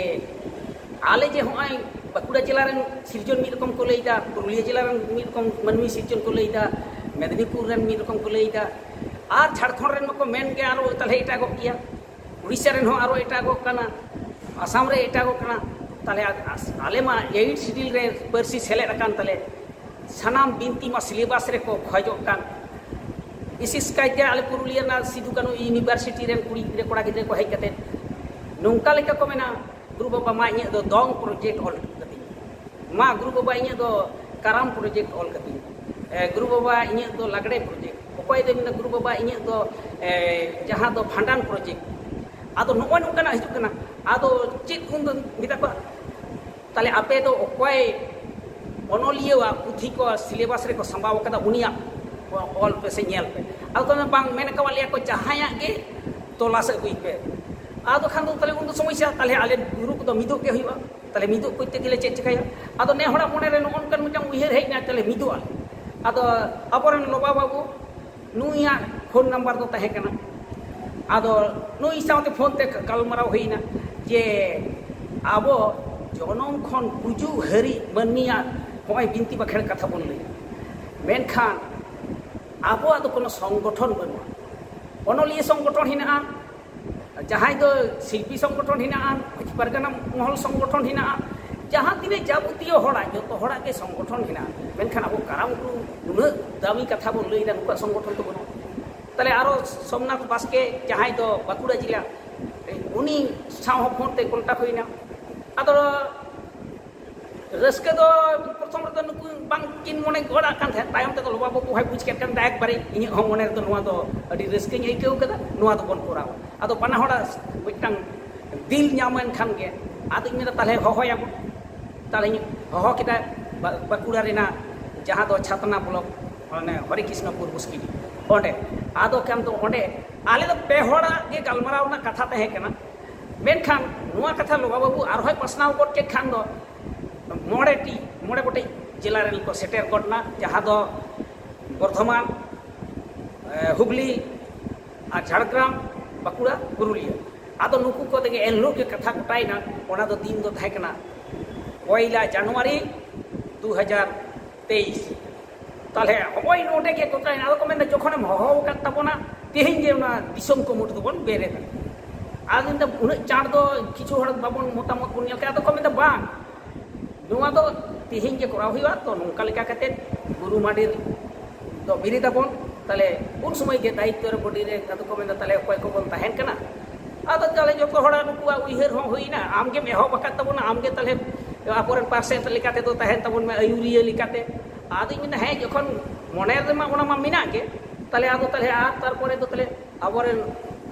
ᱟᱞᱮ ᱡᱮ ᱦᱚᱸᱜᱼᱚᱭ ᱵᱟᱸᱠᱩᱲᱟ ᱡᱮᱞᱟ ᱨᱮᱱ ᱥᱤᱨᱡᱚᱱ ᱢᱤᱫ ᱨᱚᱠᱚᱢ ᱠᱚ ᱞᱟᱹᱭᱫᱟ, ᱯᱩᱨᱩᱞᱤᱭᱟᱹ ᱡᱮᱞᱟ ᱨᱮᱱ ᱢᱤᱫ ᱨᱚᱠᱚᱢ ᱢᱟᱹᱱᱢᱤ ᱥᱤᱨᱡᱚᱱ ᱠᱚ ᱞᱟᱹᱭᱫᱟ, ᱢᱮᱫᱽᱱᱤᱯᱩᱨ ᱨᱮᱱ ᱢᱤᱫ ᱨᱚᱠᱚᱢ ᱠᱚ ᱞᱟᱹᱭᱫᱟ, ᱟᱨ ᱡᱷᱟᱲᱠᱷᱚᱸᱰ ᱨᱮᱱ ᱢᱟᱠᱚ ᱢᱮᱱ ᱜᱮ ᱟᱨᱚ ᱛᱟᱦᱞᱮ ᱮᱴᱟᱜᱚᱜ ᱜᱮᱭᱟ, ᱩᱲᱤᱥᱥᱟ ᱨᱮᱱ ᱦᱚᱸ ᱟᱨᱚ ᱮᱴᱟᱜᱚᱜ ᱠᱟᱱᱟ, ᱟᱥᱟᱢ ᱨᱮ ᱮᱴᱟᱜᱚᱜ ᱠᱟᱱᱟ᱾ ᱛᱟᱦᱞᱮ ᱟᱞᱮ ᱢᱟ ᱮᱭᱤᱴ ᱥᱤᱰᱤᱞ ᱨᱮ ᱯᱟᱹᱨᱥᱤ ᱥᱮᱞᱮᱫ ᱟᱠᱟᱱ ᱛᱟᱞᱮ, ᱥᱟᱱᱟᱢ ᱵᱤᱱᱛᱤ ᱢᱟ ᱥᱤᱞᱮᱵᱟᱥ ᱨᱮᱠᱚ ᱠᱷᱚᱡᱚᱜ ᱠᱟᱱ᱾ ᱵᱤᱥᱮᱥ ᱠᱟᱭᱛᱮ ᱟᱞᱮ ᱯᱩᱨᱩᱞᱤᱭᱟᱹ ᱨᱮᱱᱟᱜ ᱥᱤᱫᱩ ᱠᱟᱹᱱᱩ ᱤᱭᱩᱱᱤᱵᱷᱟᱨᱥᱤᱴᱤ ᱨᱮᱱ ᱠᱩᱲᱤ ᱜᱤᱫᱽᱨᱟᱹ ᱠᱚᱲᱟ ᱜᱤᱫᱽᱨᱟᱹ ᱠᱚ ᱦᱮᱡ ᱠᱟᱛᱮ ᱱᱚᱝᱠᱟ ᱞᱮᱠᱟ ᱠᱚ ᱢᱮᱱᱟ, "ᱜᱩᱨᱩ ᱵᱟᱵᱟ, ᱢᱟ ᱤᱧᱟᱹᱜ ᱫᱚ ᱫᱚᱝ ᱯᱨᱚᱡᱮᱠᱴ ᱚᱞ ᱠᱟᱹᱛᱤᱧ ᱢᱟ, ᱜᱩᱨᱩ ᱵᱟᱵᱟ, ᱤᱧᱟᱹᱜ ᱫᱚ ᱠᱟᱨᱟᱢ ᱯᱨᱚᱡᱮᱠᱴ ᱚᱞ ᱠᱟᱹᱛᱤᱧ ᱢᱟ, ᱮ, ᱜᱩᱨᱩ ᱵᱟᱵᱟ, ᱤᱧᱟᱹᱜ ᱫᱚ ᱞᱟᱜᱽᱲᱮ ᱯᱨᱚᱡᱮᱠᱴ", ᱚᱠᱚᱭ ᱫᱚᱭ ᱢᱮᱱᱟ, "ᱜᱩᱨᱩ ᱵᱟᱵᱟ, ᱤᱧᱟᱹᱜ ᱫᱚ, ᱮ, ᱡᱟᱦᱟᱸ ᱫᱚ ᱵᱷᱟᱸᱰᱟᱱ ᱯᱨᱚᱡᱮᱠᱴ", ᱟᱫᱚ ᱱᱚᱜᱼᱚᱭ ᱱᱚᱝᱠᱟᱱᱟᱜ ᱦᱤᱡᱩᱜ ᱠᱟᱱᱟ᱾ ᱟᱫᱚ ᱪᱮᱫ ᱩᱱ ᱫᱚ ᱢᱮᱛᱟ ᱠᱚᱣᱟ, ᱛᱟᱦᱞᱮ ᱟᱯᱮ ᱫᱚ ᱚᱠᱚᱭ ᱚᱱᱚᱞᱤᱭᱟᱹᱣᱟᱜ ᱯᱩᱛᱷᱤ ᱠᱚ ᱥᱤᱞᱮᱵᱟᱥ ᱨᱮᱠᱚ ᱥᱟᱢᱵᱟᱣ ᱟᱠᱟᱫᱟ, ᱩᱱᱤᱭᱟᱜ ᱚᱞ ᱯᱮ ᱥᱮ ᱧᱮᱞ ᱯᱮ᱾ ᱟᱫᱚ ᱠᱚ ᱢᱮᱱ, ᱵᱟᱝ, ᱢᱮᱱ ᱟᱠᱟᱫ ᱞᱮᱭᱟ ᱠᱚ ᱡᱟᱦᱟᱸᱭᱟᱜ ᱜᱮ ᱛᱚᱞᱟᱥ ᱟᱹᱜᱩᱭ ᱯᱮ᱾ ᱟᱫᱚ ᱠᱷᱟᱱ ᱫᱚ ᱛᱟᱦᱞᱮ ᱩᱱ ᱫᱚ ᱥᱚᱢᱚᱥᱥᱟ, ᱛᱟᱦᱞᱮ ᱟᱞᱮ ᱜᱩᱨᱩᱯ ᱫᱚ ᱢᱤᱫᱚᱜ ᱜᱮ ᱦᱩᱭᱩᱜᱼᱟ᱾ ᱛᱟᱦᱞᱮ ᱢᱤᱫᱚᱜ ᱠᱚᱨᱛᱮ ᱜᱮᱞᱮ ᱪᱮᱫ ᱪᱤᱠᱟᱹᱭᱟ? ᱟᱫᱚ ᱱᱮ ᱦᱚᱲᱟᱜ ᱢᱚᱱᱮ ᱨᱮ ᱱᱚᱜᱼᱚ ᱱᱚᱝᱠᱟᱱ ᱢᱤᱫᱴᱟᱝ ᱩᱭᱦᱟᱹᱨ ᱦᱮᱡ ᱮᱱᱟ, ᱛᱟᱦᱞᱮ ᱢᱤᱫᱚᱜ ᱟᱞᱮ᱾ ᱟᱫᱚ ᱟᱵᱚᱨᱮᱱ ᱞᱚᱵᱟ ᱵᱟᱹᱵᱩ ᱱᱩᱭᱟᱜ ᱯᱷᱳᱱ ᱱᱟᱢᱵᱟᱨ ᱫᱚ ᱛᱟᱦᱮᱸ ᱠᱟᱱᱟ᱾ ᱟᱫᱚ ᱱᱩᱭ ᱥᱟᱶᱛᱮ ᱯᱷᱳᱱ ᱛᱮ ᱜᱟᱞᱢᱟᱨᱟᱣ ᱦᱩᱭᱱᱟ ᱡᱮ ᱟᱵᱚ ᱡᱚᱱᱚᱢ ᱠᱷᱚᱱ ᱜᱩᱡᱩᱜ ᱦᱟᱹᱨᱤᱡ ᱢᱟᱹᱱᱢᱤᱭᱟᱜ ᱱᱚᱜᱼᱚᱭ ᱵᱤᱱᱛᱤ ᱵᱟᱠᱷᱮᱲ ᱠᱟᱛᱷᱟ ᱵᱚᱱ ᱞᱟᱹᱭᱟ, ᱢᱮᱱᱠᱷᱟᱱ ᱟᱵᱚᱣᱟᱜ ᱫᱚ ᱠᱳᱱᱳ ᱥᱚᱝᱜᱚᱴᱷᱚᱱ ᱵᱟᱹᱱᱩᱜᱼᱟ᱾ ᱚᱱᱚᱞᱤᱭᱟᱹ ᱥᱚᱝᱜᱚᱴᱷᱚᱱ ᱦᱮᱱᱟᱜᱼᱟ, ᱡᱟᱦᱟᱸᱭ ᱫᱚ ᱥᱤᱞᱯᱤ ᱥᱚᱝᱜᱚᱴᱷᱚᱱ ᱦᱮᱱᱟᱜᱼᱟ, ᱢᱟᱹᱡᱷᱤ ᱯᱟᱨᱜᱟᱱᱟ ᱢᱚᱦᱚᱞ ᱥᱚᱝᱜᱚᱴᱷᱚᱱ ᱦᱮᱱᱟᱜᱼᱟ, ᱡᱟᱦᱟᱸ ᱛᱤᱱᱟᱹᱜ ᱡᱟᱵᱚᱛᱤᱭᱚ ᱦᱚᱲᱟᱜ, ᱡᱚᱛᱚ ᱦᱚᱲᱟᱜ ᱜᱮ ᱥᱚᱝᱜᱚᱴᱷᱚᱱ ᱦᱮᱱᱟᱜᱼᱟ, ᱢᱮᱱᱠᱷᱟᱱ ᱟᱵᱚ ᱠᱟᱨᱟᱢ ᱜᱩᱨᱩ ᱩᱱᱟᱹᱜ ᱫᱟᱢᱤ ᱠᱟᱛᱷᱟ ᱵᱚᱱ ᱞᱟᱹᱭᱫᱟ, ᱱᱩᱠᱩᱣᱟᱜ ᱥᱚᱝᱜᱚᱴᱷᱚᱱ ᱫᱚ ᱵᱟᱹᱱᱩᱜᱼᱟ᱾ ᱛᱟᱦᱞᱮ ᱟᱨᱚ ᱥᱳᱢᱱᱟᱛᱷ ᱵᱟᱥᱠᱮ, ᱡᱟᱦᱟᱸᱭ ᱫᱚ ᱵᱟᱸᱠᱩᱲᱟ ᱡᱮᱞᱟ, ᱩᱱᱤ ᱥᱟᱶ ᱦᱚᱸ ᱯᱷᱳᱱ ᱛᱮ ᱠᱚᱱᱴᱟᱠᱴ ᱦᱩᱭᱱᱟ᱾ ᱟᱫᱚ ᱨᱟᱹᱥᱠᱟᱹ ᱫᱚ ᱯᱨᱚᱛᱷᱚᱢ ᱨᱮᱫᱚ ᱱᱩᱠᱩ ᱵᱟᱝ ᱠᱤᱱ ᱢᱚᱱᱮ ᱜᱚᱫ ᱟᱜ ᱠᱟᱱ ᱛᱟᱦᱮᱸᱫ, ᱛᱟᱭᱚᱢ ᱛᱮᱫᱚ ᱞᱚᱵᱟ ᱵᱟᱹᱵᱩ ᱦᱚᱸᱭ ᱵᱩᱡᱽ ᱠᱮᱫ ᱠᱷᱟᱱ ᱫᱚ ᱮᱠᱵᱟᱨᱮ ᱤᱧᱟᱹᱜ ᱦᱚᱸ ᱢᱚᱱᱮ ᱨᱮᱫᱚ ᱱᱚᱣᱟ ᱫᱚ ᱟᱹᱰᱤ ᱨᱟᱹᱥᱠᱟᱹᱧ ᱟᱹᱭᱠᱟᱹᱣ ᱠᱟᱫᱟ, ᱱᱚᱣᱟ ᱫᱚᱵᱚᱱ ᱠᱚᱨᱟᱣᱟ᱾ ᱟᱫᱚ ᱵᱟᱱᱟ ᱦᱚᱲᱟᱜ ᱢᱤᱫᱴᱟᱝ ᱫᱤᱞ ᱧᱟᱢ ᱮᱱ ᱠᱷᱟᱱ ᱜᱮ ᱟᱫᱚᱧ ᱢᱮᱱᱫᱟ, "ᱛᱟᱦᱞᱮ ᱦᱚᱦᱚᱭᱟᱵᱚᱱ, ᱛᱟᱦᱞᱮᱧ ᱦᱚᱦᱚ ᱠᱮᱫᱟ ᱵᱟ-, ᱵᱟᱸᱠᱩᱲᱟ ᱨᱮᱱᱟᱜ ᱡᱟᱦᱟᱸ ᱫᱚ ᱪᱷᱟᱛᱱᱟ ᱵᱞᱚᱠ, ᱚᱱᱮ ᱦᱚᱨᱮ ᱠᱨᱤᱥᱱᱚᱯᱩᱨ ᱵᱚᱥᱛᱤ, ᱚᱸᱰᱮ᱾ ᱟᱫᱚ ᱠᱷᱟᱱ ᱫᱚ ᱚᱸᱰᱮ ᱟᱞᱮ ᱫᱚ ᱯᱮ ᱦᱚᱲᱟᱜ ᱜᱮ ᱜᱟᱞᱢᱟᱨᱟᱣ ᱨᱮᱱᱟᱜ ᱠᱟᱛᱷᱟ ᱛᱟᱦᱮᱸ ᱠᱟᱱᱟ, ᱢᱮᱱᱠᱷᱟᱱ ᱱᱚᱣᱟ ᱠᱟᱛᱷᱟ ᱞᱚᱵᱟ ᱵᱟᱹᱵᱩ ᱟᱨᱦᱚᱸᱭ ᱯᱟᱥᱱᱟᱣ ᱜᱚᱫ ᱠᱮᱫ ᱠᱷᱟᱱ ᱫᱚ ᱢᱚᱬᱮ ᱴᱤ, ᱢᱚᱬᱮ ᱜᱚᱴᱮᱡ ᱡᱮᱞᱟ ᱨᱮᱱ ᱠᱚ ᱥᱮᱴᱮᱨ ᱜᱚᱫ ᱮᱱᱟ, ᱡᱟᱦᱟᱸ ᱫᱚ ᱵᱚᱨᱫᱷᱚᱢᱟᱱ, ᱦᱩᱜᱽᱞᱤ ᱟᱨ ᱡᱷᱟᱲᱜᱨᱟᱢ, ᱵᱟᱸᱠᱩᱲᱟ, ᱯᱩᱨᱩᱞᱤᱭᱟᱹ᱾ ᱟᱫᱚ ᱱᱩᱠᱩ ᱠᱚ ᱛᱮᱜᱮ ᱮᱱᱦᱤᱞᱳᱜ ᱜᱮ ᱠᱟᱛᱷᱟ ᱜᱚᱴᱟᱭᱮᱱᱟ᱾ ᱚᱱᱟ ᱫᱚ ᱫᱤᱱ ᱫᱚ ᱛᱟᱦᱮᱸ ᱠᱟᱱᱟ ᱯᱚᱭᱞᱟ ᱡᱟᱱᱩᱣᱟᱨᱤ ᱫᱩ ᱦᱟᱡᱟᱨ ᱛᱮᱭᱤᱥ᱾ ᱛᱟᱦᱞᱮ ᱦᱚᱸᱜᱼᱚᱭ ᱱᱚᱰᱮ ᱜᱮ ᱜᱚᱴᱟᱭᱮᱱᱟ᱾ ᱟᱫᱚ ᱠᱚ ᱢᱮᱱᱫᱟ, ᱡᱚᱠᱷᱚᱱᱮᱢ ᱦᱚᱦᱚ ᱟᱠᱟᱫ ᱛᱟᱵᱚᱱᱟ, ᱛᱮᱦᱮᱧ ᱜᱮ ᱚᱱᱟ ᱫᱤᱥᱚᱢ ᱠᱚᱢᱩᱴ ᱫᱚᱵᱚᱱ ᱵᱮᱨᱮᱫᱟ᱾ ᱟᱫᱚ ᱢᱮᱱᱫᱟ, ᱩᱱᱟᱹᱜ ᱪᱟᱬ ᱫᱚ ᱠᱤᱪᱷᱩ ᱦᱚᱲ ᱵᱟᱵᱚᱱ ᱢᱚᱛᱟᱢᱚᱛ ᱵᱚᱱ ᱧᱮᱞ ᱠᱮᱫᱟ᱾ ᱟᱫᱚ ᱠᱚ ᱢᱮᱱᱫᱟ, ᱵᱟᱝ, ᱱᱚᱣᱟ ᱫᱚ ᱛᱮᱦᱮᱧ ᱜᱮ ᱠᱚᱨᱟᱣ ᱦᱩᱭᱩᱜᱼᱟ᱾ ᱛᱚ ᱱᱚᱝᱠᱟ ᱞᱮᱠᱟ ᱠᱟᱛᱮ ᱜᱩᱨᱩ ᱢᱟᱰᱮᱨ ᱫᱚ ᱵᱤᱨᱤᱫ ᱟᱵᱚᱱ᱾ ᱛᱟᱦᱞᱮ ᱩᱱ ᱥᱚᱢᱚᱭ ᱜᱮ ᱫᱟᱭᱤᱛᱛᱚ ᱨᱮ ᱵᱚᱰᱤ ᱨᱮ ᱟᱫᱚ ᱠᱚ ᱢᱮᱱᱫᱟ, ᱛᱟᱦᱞᱮ ᱚᱠᱚᱭ ᱠᱚᱵᱚᱱ ᱛᱟᱦᱮᱱ ᱠᱟᱱᱟ? ᱟᱫᱚ ᱛᱟᱦᱞᱮ ᱡᱚᱛᱚ ᱦᱚᱲᱟᱜ ᱱᱩᱠᱩᱣᱟᱜ ᱩᱭᱦᱟᱹᱨ ᱦᱚᱸ ᱦᱩᱭᱱᱟ, ᱟᱢᱜᱮᱢ ᱮᱦᱚᱵ ᱟᱠᱟᱫ ᱛᱟᱵᱚᱱᱟ, ᱟᱢᱜᱮ ᱛᱟᱦᱞᱮ ᱟᱵᱚᱨᱮᱱ ᱯᱟᱨᱥᱮᱱᱴ ᱞᱮᱠᱟ ᱛᱮᱫᱚ ᱛᱟᱦᱮᱱ ᱛᱟᱵᱚᱱ ᱢᱮ ᱟᱹᱭᱩᱨᱤᱭᱟᱹ ᱞᱮᱠᱟᱛᱮ᱾ ᱟᱫᱚᱧ ᱢᱮᱱᱫᱟ, ᱦᱮᱸ, ᱡᱚᱠᱷᱚᱱ ᱢᱚᱱᱮ ᱨᱮᱢᱟ ᱚᱱᱟ ᱢᱟ ᱢᱮᱱᱟᱜ ᱜᱮ, ᱛᱟᱦᱞᱮ ᱟᱫᱚ ᱛᱟᱦᱞᱮ ᱟᱨ ᱛᱟᱨᱯᱚᱨᱮ ᱫᱚ ᱛᱟᱦᱞᱮ ᱟᱵᱚᱨᱮᱱ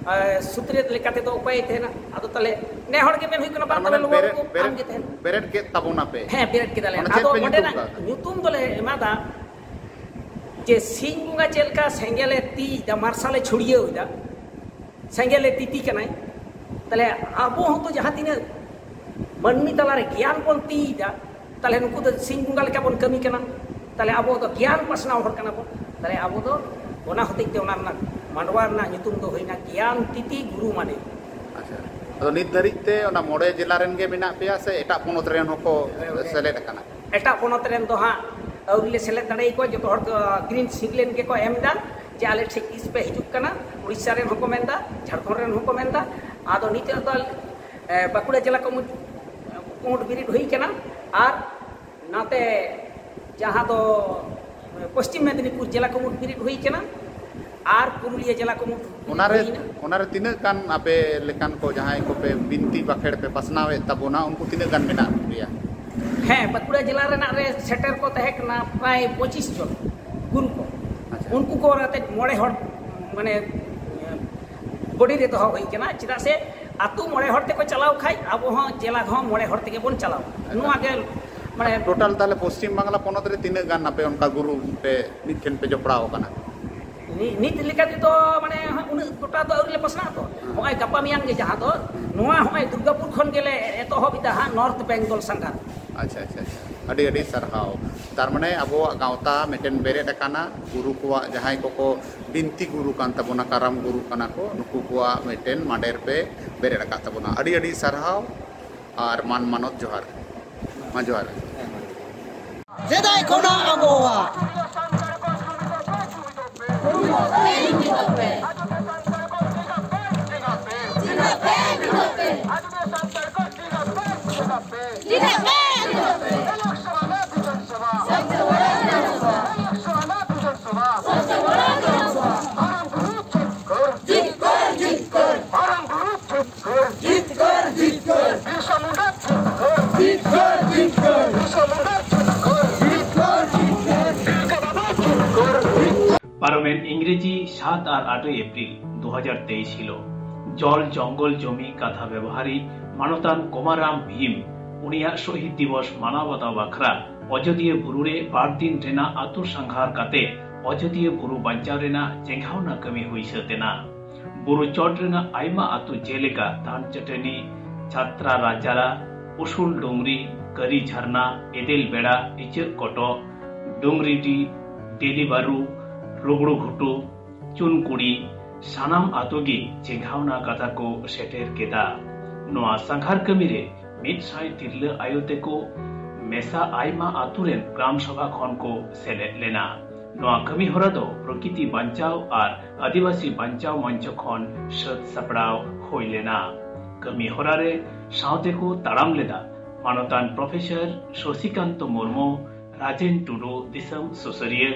ᱮ, ᱥᱩᱛᱨᱮᱛ ᱞᱮᱠᱟ ᱛᱮᱫᱚ ᱚᱠᱚᱭᱮ ᱛᱟᱦᱮᱱᱟ? ᱟᱫᱚ ᱛᱟᱦᱞᱮ ᱱᱮ ᱦᱚᱲ ᱜᱮ ᱢᱮᱱ ᱦᱩᱭᱩᱜ ᱠᱟᱱᱟ, ᱵᱟᱝ, ᱢᱟᱱᱮ ᱛᱟᱦᱞᱮ ᱱᱚᱣᱟ ᱵᱮᱨᱮᱫ ᱫᱚ ᱵᱮᱨᱮᱫ ᱟᱢ ᱜᱮ ᱛᱟᱦᱮᱱ᱾ ᱵᱮᱨᱮᱫ ᱠᱮᱫ ᱛᱟᱵᱚᱱᱟᱯᱮ᱾ ᱦᱮᱸ, ᱵᱮᱨᱮᱫ ᱠᱮᱫᱟᱞᱮ᱾ ᱚᱱᱟ ᱪᱮᱫ ᱟᱫᱚ ᱯᱮ ᱧᱩᱛᱩᱢ ᱚᱸᱰᱮᱱᱟᱜ ᱠᱟᱜᱼᱟ? ᱧᱩᱛᱩᱢ ᱫᱚᱞᱮ ᱮᱢᱟᱫᱟ ᱡᱮ ᱥᱤᱧ ᱵᱚᱸᱜᱟ ᱪᱮᱫ ᱞᱮᱠᱟ ᱥᱮᱸᱜᱮᱞᱮ ᱛᱤᱭᱮᱫᱟ, ᱢᱟᱨᱥᱟᱞᱮ ᱪᱷᱩᱲᱭᱟᱹᱣ ᱮᱫᱟ, ᱥᱮᱸᱜᱮᱞᱮ ᱛᱤᱛᱤ ᱠᱟᱱᱟᱭ, ᱛᱟᱦᱞᱮ ᱟᱵᱚ ᱦᱚᱸᱛᱚ ᱡᱟᱦᱟᱸ ᱛᱤᱱᱟᱹᱜ ᱢᱟᱹᱱᱢᱤ ᱛᱟᱞᱟᱨᱮ ᱜᱮᱭᱟᱱ ᱵᱚᱱ ᱛᱤᱭᱮᱫᱟ, ᱛᱟᱦᱞᱮ ᱱᱩᱠᱩ ᱫᱚ ᱥᱤᱧ ᱵᱚᱸᱜᱟ ᱞᱮᱠᱟ ᱵᱚᱱ ᱠᱟᱹᱢᱤ ᱠᱟᱱᱟ᱾ ᱛᱟᱦᱞᱮ ᱟᱵᱚ ᱫᱚ ᱜᱮᱭᱟᱱ ᱯᱟᱥᱱᱟᱣ ᱦᱚᱲ ᱠᱟᱱᱟ ᱵᱚᱱ᱾ ᱛᱟᱦᱞᱮ ᱟᱵᱚ ᱫᱚ ᱚᱱᱟ ᱦᱚᱛᱮᱡ ᱛᱮ ᱚᱱᱟ ᱨᱮᱱᱟᱜ ᱢᱟᱰᱣᱟ ᱨᱮᱱᱟᱜ ᱧᱩᱛᱩᱢ ᱫᱚ ᱦᱩᱭᱱᱟ ᱜᱮᱭᱟᱱ ᱛᱤᱛᱤ ᱜᱩᱨᱩ ᱢᱟᱱᱮ᱾ ᱟᱪᱪᱷᱟ, ᱟᱫᱚ ᱱᱤᱛ ᱫᱷᱟᱹᱨᱤᱡ ᱛᱮ ᱚᱱᱟ ᱢᱚᱬᱮ ᱡᱮᱞᱟ ᱨᱮᱱ ᱜᱮ ᱢᱮᱱᱟᱜ ᱯᱮᱭᱟ ᱥᱮ ᱮᱴᱟᱜ ᱯᱚᱱᱚᱛ ᱨᱮᱱ ᱦᱚᱸᱠᱚ ᱥᱮᱞᱮᱫ ᱟᱠᱟᱱᱟ? ᱮᱴᱟᱜ ᱯᱚᱱᱚᱛ ᱨᱮᱱ ᱫᱚ ᱦᱟᱸᱜ ᱟᱹᱣᱨᱤ ᱞᱮ ᱥᱮᱞᱮᱫ ᱫᱟᱲᱮᱭᱟᱠᱚᱣᱟ᱾ ᱡᱚᱛᱚ ᱦᱚᱲ ᱠᱚ ᱜᱨᱤᱱ ᱥᱤᱜᱱᱮᱞ ᱜᱮᱠᱚ ᱮᱢ ᱮᱫᱟ ᱡᱮ ᱟᱞᱮ ᱴᱷᱮᱱ ᱛᱤᱥ ᱯᱮ ᱦᱤᱡᱩᱜ ᱠᱟᱱᱟ᱾ ᱩᱲᱤᱥᱥᱟ ᱨᱮᱱ ᱦᱚᱸᱠᱚ ᱢᱮᱱᱫᱟ, ᱡᱷᱟᱲᱠᱷᱚᱸᱰ ᱨᱮᱱ ᱦᱚᱸᱠᱚ ᱢᱮᱱᱫᱟ᱾ ᱟᱫᱚ ᱱᱤᱛᱚᱜ ᱫᱚ ᱮ, ᱵᱟᱸᱠᱩᱲᱟ ᱡᱮᱞᱟ ᱠᱚᱢᱤᱴᱤ ᱠᱩᱢᱩᱴ ᱵᱤᱨᱤᱫ ᱦᱩᱭ ᱠᱟᱱᱟ᱾ ᱟᱨ ᱱᱟᱛᱮ ᱡᱟᱦᱟᱸ ᱫᱚ ᱯᱚᱥᱪᱤᱢ ᱢᱮᱫᱽᱱᱤᱯᱩᱨ ᱡᱮᱞᱟ ᱠᱩᱢᱩᱴ ᱵᱤᱨᱤᱫ ᱦᱩᱭ ᱠᱟᱱᱟ᱾ ᱟᱨ ᱯᱩᱨᱩᱞᱤᱭᱟᱹ ᱡᱮᱞᱟ ᱠᱩᱢᱩᱴ ᱵᱤᱨᱤᱫ ᱚᱱᱟᱨᱮ ᱦᱩᱭᱱᱟ᱾ ᱚᱱᱟᱨᱮ ᱛᱤᱱᱟᱹᱜ ᱜᱟᱱ ᱟᱯᱮ ᱞᱮᱠᱟᱱ ᱠᱚ ᱡᱟᱦᱟᱸᱭ ᱠᱚᱯᱮ ᱵᱤᱱᱛᱤ ᱵᱟᱠᱷᱮᱲ ᱯᱮ ᱯᱟᱥᱱᱟᱣᱮᱫ ᱛᱟᱵᱚᱱᱟ, ᱩᱱᱠᱩ ᱛᱤᱱᱟᱹᱜ ᱜᱟᱱ ᱢᱮᱱᱟᱜ ᱯᱮᱭᱟ? ᱦᱮᱸ, ᱵᱟᱸᱠᱩᱲᱟ ᱡᱮᱞᱟ ᱨᱮᱱᱟᱜ ᱨᱮ ᱥᱮᱴᱮᱨ ᱠᱚ ᱛᱟᱦᱮᱸ ᱠᱟᱱᱟ ᱯᱨᱟᱭ ᱯᱚᱸᱪᱤᱥ ᱡᱚᱱ ᱜᱩᱨᱩ ᱠᱚ᱾ ᱟᱪᱪᱷᱟ᱾ ᱩᱱᱠᱩ ᱠᱚ ᱟᱛᱮ ᱢᱚᱬᱮ ᱦᱚᱲ ᱢᱟᱱᱮ ᱵᱚᱰᱤ ᱨᱮ ᱫᱚᱦᱚ ᱦᱩᱭ ᱠᱟᱱᱟ᱾ ᱪᱮᱫᱟᱜ ᱥᱮ ᱟᱹᱛᱩ ᱢᱚᱬᱮ ᱦᱚᱲ ᱛᱮᱠᱚ ᱪᱟᱞᱟᱣ ᱠᱷᱟᱡ ᱟᱵᱚ ᱦᱚᱸ ᱡᱮᱞᱟ ᱦᱚᱸ ᱢᱚᱬᱮ ᱦᱚᱲ ᱛᱮᱜᱮ ᱵᱚᱱ ᱪᱟᱞᱟᱣᱟ᱾ ᱱᱚᱣᱟ ᱜᱮ ᱢᱟᱱᱮ ᱴᱳᱴᱟᱞ ᱛᱟᱦᱞᱮ ᱯᱚᱥᱪᱤᱢ ᱵᱟᱝᱞᱟ ᱯᱚᱱᱚᱛ ᱨᱮ ᱛᱤᱱᱟᱹᱜ ᱜᱟᱱ ᱟᱯᱮ ᱚᱱᱠᱟ ᱜᱩᱨᱩ ᱯᱮ ᱢᱤᱫ ᱴᱷᱮᱱ ᱯᱮ ᱡᱚᱯᱲᱟᱣ ᱟᱠᱟᱱᱟ? ᱱᱤ-, ᱱᱤᱛ ᱞᱮᱠᱟ ᱛᱮᱫᱚ ᱢᱟᱱᱮ ᱦᱟᱸᱜ ᱩᱱᱟᱹᱜ ᱜᱚᱴᱟ ᱫᱚ ᱟᱹᱣᱨᱤ ᱞᱮ ᱯᱟᱥᱱᱟᱜᱼᱟ ᱛᱚ᱾ ᱦᱮᱸ᱾ ᱱᱚᱜᱼᱚᱭ ᱜᱟᱯᱟ ᱢᱮᱭᱟᱝ ᱜᱮ ᱡᱟᱦᱟᱸ ᱫᱚ, ᱦᱮᱸ᱾ ᱱᱚᱣᱟ ᱱᱚᱜᱼᱚᱭ ᱫᱩᱨᱜᱟᱯᱩᱨ ᱠᱷᱚᱱ ᱜᱮᱞᱮ ᱮᱛᱚᱦᱚᱵ ᱮᱫᱟ ᱦᱟᱸᱜ, ᱱᱚᱨᱛᱷ ᱵᱮᱝᱜᱚᱞ ᱥᱟᱸᱜᱷᱟᱨ᱾ ᱟᱪᱪᱷᱟ, ᱟᱪᱪᱷᱟ, ᱟᱪᱪᱷᱟ, ᱟᱹᱰᱤ ᱟᱹᱰᱤ ᱥᱟᱨᱦᱟᱣ᱾ ᱛᱟᱨ ᱢᱟᱱᱮ ᱟᱵᱚᱣᱟᱜ ᱜᱟᱶᱛᱟ ᱢᱤᱫᱴᱮᱱ ᱵᱮᱨᱮᱫ ᱟᱠᱟᱱᱟ, ᱜᱩᱨᱩ ᱠᱚᱣᱟᱜ ᱡᱟᱦᱟᱸᱭ ᱠᱚᱠᱚ ᱵᱤᱱᱛᱤ ᱜᱩᱨᱩ ᱠᱟᱱ ᱛᱟᱵᱚᱱᱟ, ᱠᱟᱨᱟᱢ ᱜᱩᱨᱩ ᱠᱟᱱᱟ ᱠᱚ, ᱱᱩᱠᱩ ᱠᱚᱣᱟᱜ ᱢᱤᱫᱴᱮᱱ ᱢᱟᱰᱮᱨ ᱯᱮ ᱵᱮᱨᱮᱫ ᱟᱠᱟᱫ ᱛᱟᱵᱚᱱᱟ᱾ ᱟᱹᱰᱤ ᱟᱹᱰᱤ ᱥᱟᱨᱦᱟᱣ ᱟᱨ ᱢᱟᱱ ᱢᱟᱱᱚᱛ ᱡᱚᱦᱟᱨ᱾ ᱢᱟ ᱡᱚᱦᱟᱨ᱾ ᱥᱮᱫᱟᱭ ᱠᱷᱚᱱᱟᱜ ᱟᱵᱚᱣᱟᱜ ᱯᱟᱨᱚᱢᱮᱱ ᱤᱝᱨᱮᱡᱤ ᱥᱟᱛ ᱟᱨ ᱟᱴ ᱮᱯᱨᱤᱞ ᱫᱩ ᱦᱟᱡᱟᱨ ᱛᱮᱭᱤᱥ ᱦᱤᱞᱳᱜ ᱡᱚᱞ ᱡᱚᱝᱜᱚᱞ ᱡᱚᱢᱤ ᱠᱟᱛᱷᱟ ᱵᱮᱵᱚᱦᱟᱨᱤ ᱢᱟᱱᱚᱛᱟᱱ ᱠᱚᱢᱟᱨᱟᱢ ᱵᱷᱤᱢ ᱩᱱᱤᱭᱟᱜ ᱥᱚᱦᱤᱫ ᱫᱤᱵᱚᱥ ᱢᱟᱱᱟᱣ ᱵᱟᱛᱟᱣ ᱵᱟᱠᱷᱨᱟ ᱚᱡᱚᱫᱤᱭᱟᱹ ᱵᱩᱨᱩ ᱨᱮ ᱵᱟᱨ ᱫᱤᱱ ᱨᱮᱱᱟᱜ ᱟᱹᱛᱩ ᱥᱟᱸᱜᱷᱟᱨ ᱠᱟᱛᱮ ᱚᱡᱚᱫᱤᱭᱟᱹ ᱵᱩᱨᱩ ᱵᱟᱧᱪᱟᱣ ᱨᱮᱱᱟᱜ ᱪᱮᱸᱜᱷᱟᱣᱱᱟ ᱠᱟᱹᱢᱤ ᱦᱩᱭ ᱥᱟᱹᱛ ᱮᱱᱟ᱾ ᱵᱩᱨᱩ ᱪᱚᱴ ᱨᱮᱱᱟᱜ ᱟᱭᱢᱟ ᱟᱹᱛᱩ ᱡᱮᱞᱮᱠᱟ ᱫᱷᱟᱱ ᱪᱟᱹᱴᱟᱹᱱᱤ, ᱪᱷᱟᱛᱨᱟ ᱨᱟᱡᱟᱨᱟ, ᱩᱥᱩᱞ ᱰᱩᱝᱨᱤ, ᱠᱟᱹᱨᱤ ᱡᱷᱟᱨᱱᱟ, ᱮᱫᱮᱞ ᱵᱮᱲᱟ, ᱤᱪᱟᱹᱜ ᱠᱚᱴᱚᱜ, ᱰᱩᱝᱨᱤᱰᱤ, ᱫᱮᱞᱤ ᱵᱟᱹᱨᱩ, ᱨᱩᱜᱽᱲᱩ ᱜᱷᱩᱴᱩ, ᱪᱩᱱᱠᱩᱲᱤ, ᱥᱟᱱᱟᱢ ᱟᱛᱳ ᱜᱮ ᱪᱮᱸᱜᱷᱟᱣᱱᱟ ᱠᱟᱛᱷᱟ ᱠᱚ ᱥᱮᱴᱮᱨ ᱠᱮᱫᱟ᱾ ᱱᱚᱣᱟ ᱥᱟᱸᱜᱷᱟᱨ ᱠᱟᱹᱢᱤ ᱨᱮ ᱢᱤᱫ ᱥᱟᱭ ᱛᱤᱨᱞᱟᱹ ᱟᱭᱳ ᱛᱮᱠᱚ ᱢᱮᱥᱟ ᱟᱭᱢᱟ ᱟᱛᱳ ᱨᱮᱱ ᱜᱨᱟᱢ ᱥᱚᱵᱷᱟ ᱠᱷᱚᱱ ᱠᱚ ᱥᱮᱞᱮᱫ ᱞᱮᱱᱟ᱾ ᱱᱚᱣᱟ ᱠᱟᱹᱢᱤ ᱦᱚᱨᱟ ᱫᱚ ᱯᱨᱚᱠᱤᱛᱤ ᱵᱟᱧᱪᱟᱣ ᱟᱨ ᱟᱹᱫᱤᱵᱟᱹᱥᱤ ᱵᱟᱧᱪᱟᱣ ᱢᱚᱧᱪᱚ ᱠᱷᱚᱱ ᱥᱟᱹᱛ ᱥᱟᱯᱲᱟᱣ ᱦᱩᱭ ᱞᱮᱱᱟ᱾ ᱠᱟᱹᱢᱤ ᱦᱚᱨᱟ ᱨᱮ ᱥᱟᱶᱛᱮ ᱠᱚ ᱛᱟᱲᱟᱢ ᱞᱮᱫᱟ ᱢᱟᱱᱚᱛᱟᱱ ᱯᱨᱚᱯᱷᱮᱥᱚᱨ ᱥᱚᱥᱤᱠᱟᱱᱛᱚ ᱢᱩᱨᱢᱩ, ᱨᱟᱡᱮᱱ ᱴᱩᱰᱩ, ᱫᱤᱥᱚᱢ ᱥᱩᱥᱟᱹᱨᱤᱭᱟᱹ,